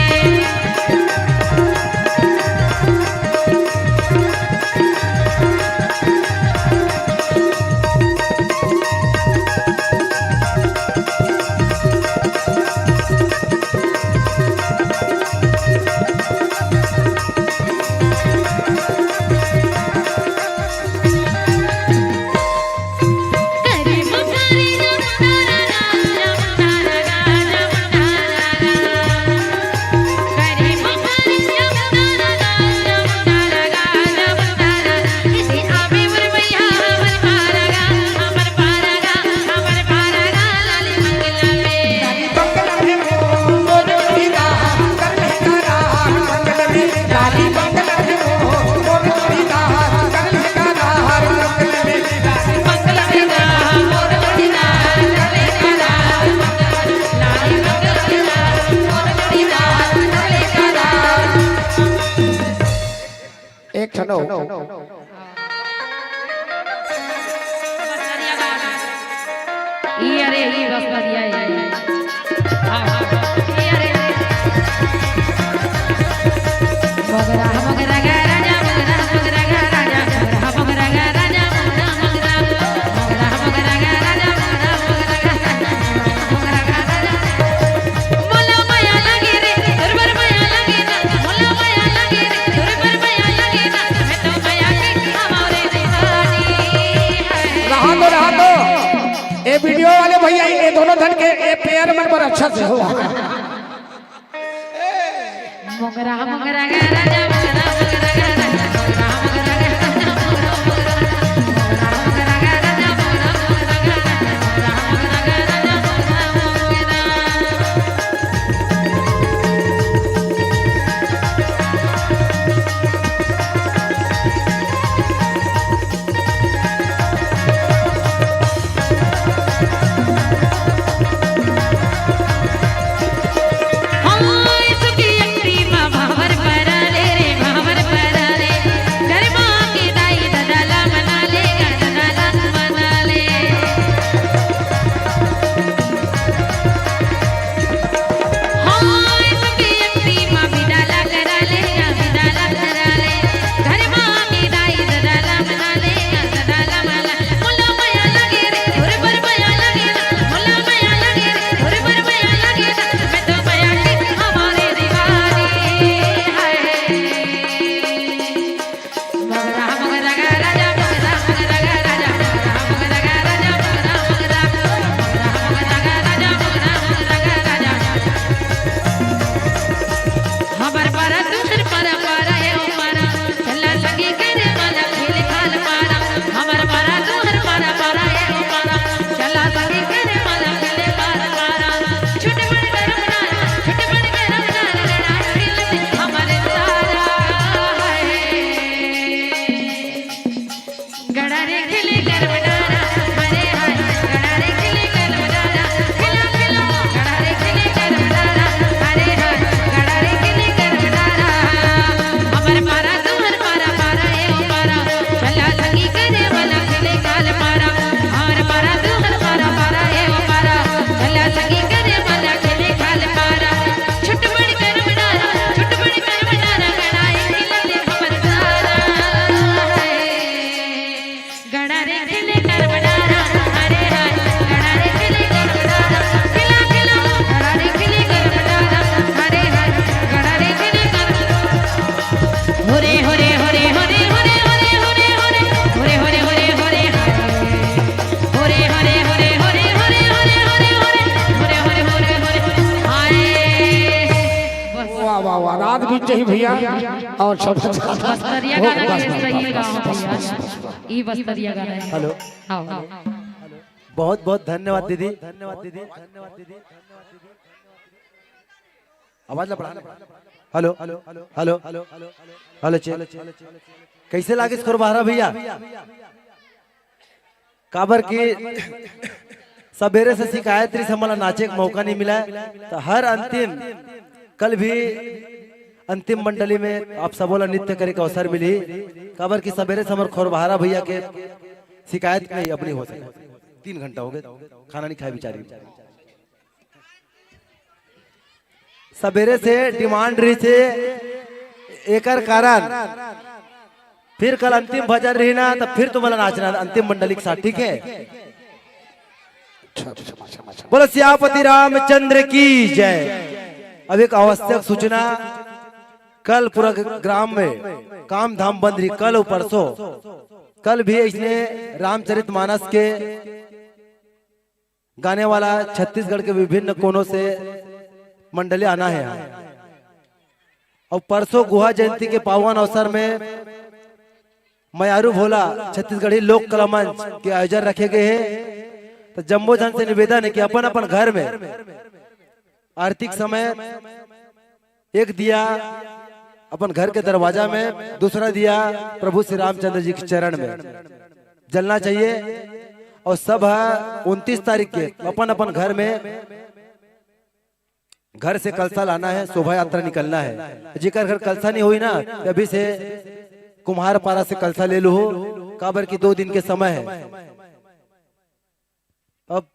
एक ठनो। ई अरे, ई बस बढ़िया है। हाँ, हाँ, हाँ। ई अरे। मोगरा, मोगरा गा राजा, मोगरा, मोगरा गा राजा, मोगरा, मोगरा गा राजा, मोगरा, मोगरा। रहा दो, रहा दो। ए वीडियो वाले भैया, ये दोनों धन के ए पेयर मन पर अच्छा से हो। मोगरा, मोगरा गा राजा, मोगरा, मोगरा गा राजा, मोगरा, मोगरा गा राजा, मोगरा, मोगरा गा राजा, मोगरा, मोगरा गा राजा, मोगरा, मोगरा गा राजा, मोगरा, मोगरा। हमर पारा तुहर पारा, पारा ए ओ पारा, चला संगी करे वाला खेल खाल पारा। हमर पारा तुहर पारा, पारा ए ओ पारा, चला संगी करे वाला खेल खाल पारा। छुट बड़ गरम डार, छुट बड़ गरम डार, लड़ाई खेलत हमर सारा है। गड़ा रे खिले गरम डारा, अरे हाय। गड़ा रे खिले गरम डारा, खिला खिला। गड़ा रे खिले गरम डारा, अरे हाय। गड़ा रे खिले गरम डारा। हमर पारा तुहर पारा, पारा ए ओ पारा, चला संगी करे वाला खिले खाल पारा। हमर पारा तुहर पारा, पारा ए ओ पारा, चला संगी करे वाला खिले खाल पारा। छुट बड़ गरम डारा, छुट बड़ गरम डारा, गड़ा रे खिले हमर सारा है। गड़ा रे खिले गरम डारा, अरे हाय। गड़ा रे खिले गरम डारा, खिला खिला। गड़ा रे खिले गरम डारा, अरे हाय। गड़ा रे खिले गरम। होरे, होरे, होरे। होरे, होरे, होरे। हाय। बस। वाह, वाह, वाह, रात बीत जाही भैया। और सब बस बढ़िया गाना, बस, ये बस, सही बस, गाना बस, भैया। बस, बस। ई बस्तरिया गाना है। हेलो। हाँ, हाँ। बहुत बहुत धन्यवाद दीदी। आवाज ला बढ़ा। Hello, hello, hello, hello, check. कैसे लागिस खुरबारा भैया? काबर कि सबेरे से शिकायत रहिस, हमन ला नाचे के मौका नहीं मिला। तो हर अंतिम, कल भी अंतिम मंडली में आप सबो ला नृत्य करे के अवसर मिली। काबर कि सबेरे से हमर खोरबहारा भैया के शिकायत नहीं, अब नहीं हो सके। तीन घंटा हो गए, खाना नहीं खाए बेचारी। सबेरे से डिमांड रहिस हे, एकर कारण फिर कल अंतिम भजन रही ना, तो फिर तुम्हारा नाचना अंतिम मंडली के साथ, ठीक है? अच्छा, अच्छा, अच्छा, अच्छा। बोलो सियापति रामचंद्र की जय। अब एक आवश्यक सूचना, कल पूरा ग्राम में काम धाम बंद रही, कल और परसों। कल भी इसने रामचरित मानस के गाने वाला छत्तीसगढ़ के विभिन्न कोनों से मंडली आना है यहाँ। और परसों गुहा जयंती के पावन अवसर में मयारू भोला छत्तीसगढ़ी लोक कला मंच के आयोजन रखे गए हैं। तो जम्मो झन से निवेदन है कि अपन अपन घर में आरती के समय एक दिया अपन घर के दरवाजा में, दूसरा दिया प्रभु श्री रामचंद्र जी के चरण में जलना चाहिए। और सब ह उनतीस तारीख के अपन अपन घर में, घर से कलसा लाना है, शोभा यात्रा निकलना है। जेकर घर कलसा नहीं हुई ना, तो अभी से कुम्हार पारा से कलसा ले लो, काबर की दो दिन के समय है। अब,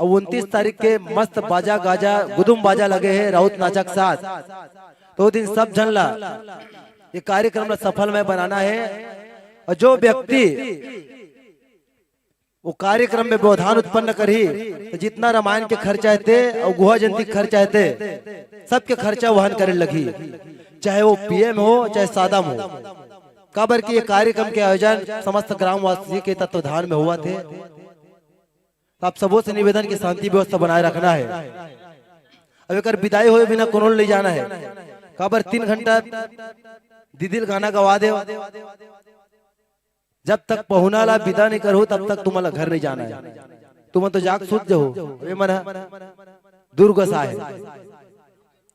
अब उनतीस तारीख के मस्त बाजा गाजा, गुदुम बाजा लगे हैं राउत नाचा के साथ। तो वो दिन सब झन ला ये कार्यक्रम ला सफलमय बनाना है। और जो व्यक्ति वो कार्यक्रम में व्यवधान उत्पन्न करही, तो जितना रामायण के खर्चा हेते और गुहा जयंती के खर्चा हेते, सबके खर्चा वहन करे लगही, चाहे वो पीएम हो, चाहे सादा हो। काबर कि ये कार्यक्रम के आयोजन समस्त ग्रामवासी के तत्वाधान में हुआ थे। तो आप सबों से निवेदन की शांति व्यवस्था बनाए रखना है। अब एकर विदाई होए बिना कोनो ले जाना है, काबर तीन घंटा दीदी ल गाना गवा दे। जब तक पहुना ला विदा नहीं करो, तब तक तुम्हारा घर नहीं जाना है। तुम तो जाग सूत जाओ, ये मन दुर्गसा है।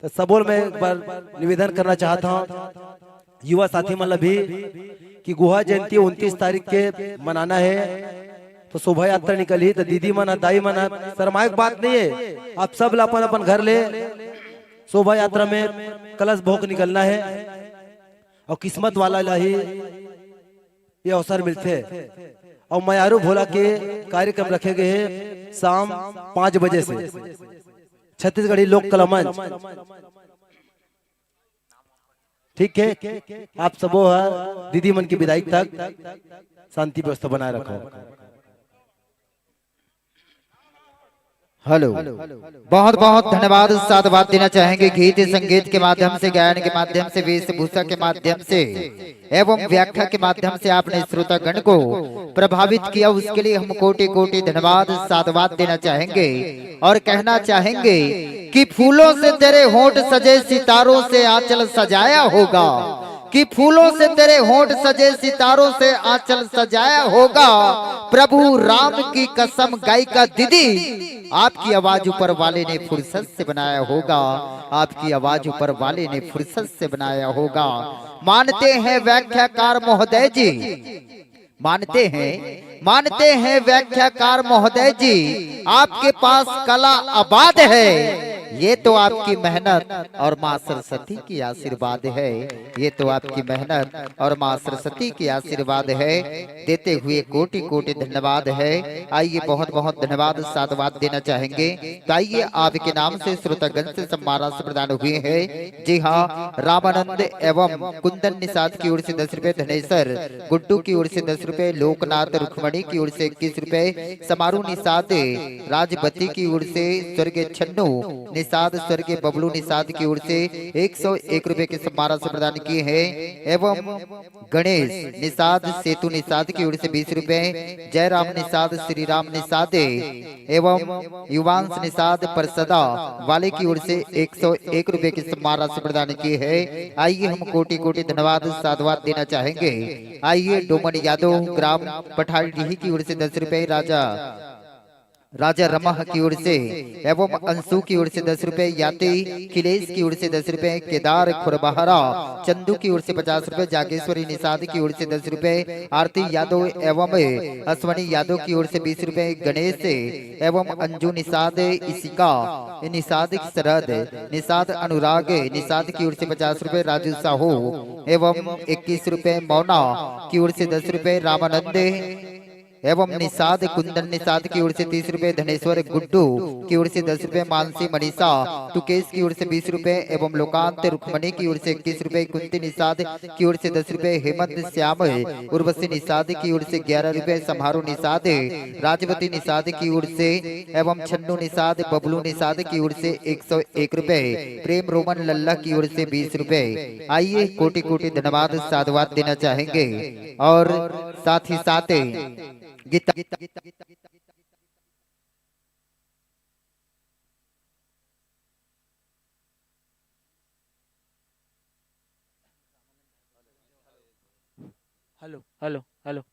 तो सबोल मैं एक बार निवेदन करना चाहता हूँ युवा साथी मन ला भी कि गुहा जयंती उनतीस तारीख के मनाना है, तो शोभा यात्रा निकलही। तो दीदी मन, दाई मन, शर्माए के बात नहीं है, आप सब ला अपन अपन घर ले शोभा यात्रा में कलश भोग निकलना है और किस्मत वाला ला ही ये अवसर मिलथे। और मयारू भोला के कार्यक्रम रखे गए हैं शाम पाँच बजे से छत्तीसगढ़ी लोक कला मंच। ठीक है, आप सबो ह दीदी मन की विदाई तक शांति व्यवस्था बनाए रखो। हेलो, बहुत बहुत धन्यवाद, साधुवाद देना चाहेंगे। गीत संगीत के माध्यम से, गायन के माध्यम से, वेशभूषा के माध्यम से एवं व्याख्या के माध्यम से आपने श्रोतागण को प्रभावित किया, उसके लिए हम कोटि कोटि धन्यवाद, साधुवाद देना चाहेंगे और कहना चाहेंगे कि फूलों से तेरे होंठ सजे, सितारों से आंचल सजाया होगा, कि फूलों से तेरे होंठ सजे, सितारों से आंचल सजाया होगा। प्रभु राम की कसम गायिका दीदी, आपकी आवाज ऊपर वाले ने फुर्सत से बनाया होगा, आपकी आवाज ऊपर वाले ने फुर्सत से बनाया होगा। मानते हैं व्याख्याकार महोदय जी, मानते हैं, मानते हैं व्याख्याकार महोदय जी, आपके पास कला आबाद है, ये तो आपकी मेहनत और माँ सरस्वती की आशीर्वाद है, ये तो आपकी मेहनत और माँ सरस्वती की आशीर्वाद है। देते हुए कोटि कोटि धन्यवाद है। आइए, बहुत बहुत धन्यवाद, साधुवाद देना चाहेंगे। तो आइए, आपके नाम से श्रोतागण से सम्मान राशि प्रदान हुए हैं। जी हाँ, रामानंद एवं कुंदन निषाद की ओर से दस रुपए, धनेसर गुड्डू की ओर से दस रुपए, लोकनाथ रुक्मणी की ओर से इक्कीस रुपए, समारू निषाद राजबत्ती की ओर से स्वर्गीय छन्नू निषाद, स्वर्गीय बबलू निषाद की ओर से एक सौ एक रुपए की सम्मान राशि प्रदान की है एवं गणेश निषाद, सेतु निषाद की ओर से बीस रुपए, जयराम निषाद, श्री राम निषाद एवं युवांश निषाद परसदा वाले की ओर से एक सौ एक रुपए की सम्मान राशि प्रदान की है। आइए, हम कोटि कोटि धन्यवाद, साधुवाद देना चाहेंगे। आइए, डोमन यादव, ग्राम पठारडीही की ओर से दस रुपए, राजा राजा रमह की ओर से एवं अंशु की ओर से दस रुपए, याति खिलेश की ओर से दस रुपए, केदार खुरबहरा चंदू की ओर से पचास रुपए, जागेश्वरी निषाद की ओर से दस रुपए, आरती यादव एवं अश्वनी यादव की ओर से बीस रुपए, गणेश एवं अंजू निषाद, इशिका निषाद, शरद निषाद, अनुराग निषाद की ओर से पचास रुपए, राजू साहू एवं इक्कीस रुपए, मौना की ओर से दस रुपए, रामानंद एवं निषाद, कुंदन निषाद की ओर से तीस रुपए, धनेश्वर गुड्डू की ओर से दस रुपए, मानसी मनीषा टुकेश की ओर से बीस रुपए एवं लोकांत रुक्मणी की ओर से इक्कीस रुपए, कुंती निषाद की ओर से दस रुपए, हेमंत श्याम उर्वशी निषाद की ओर से ग्यारह रुपए, समारोह निषाद राजवती निषाद की ओर से एवं छन्नू निषाद बबलू निषाद की ओर से एक सौ एक रुपए, प्रेम रोमन लल्ला की ओर से बीस रुपए। आइए, कोटि कोटि धन्यवाद, साधुवाद देना चाहेंगे। और साथ ही साथ गीता हेलो, हेलो, हेलो।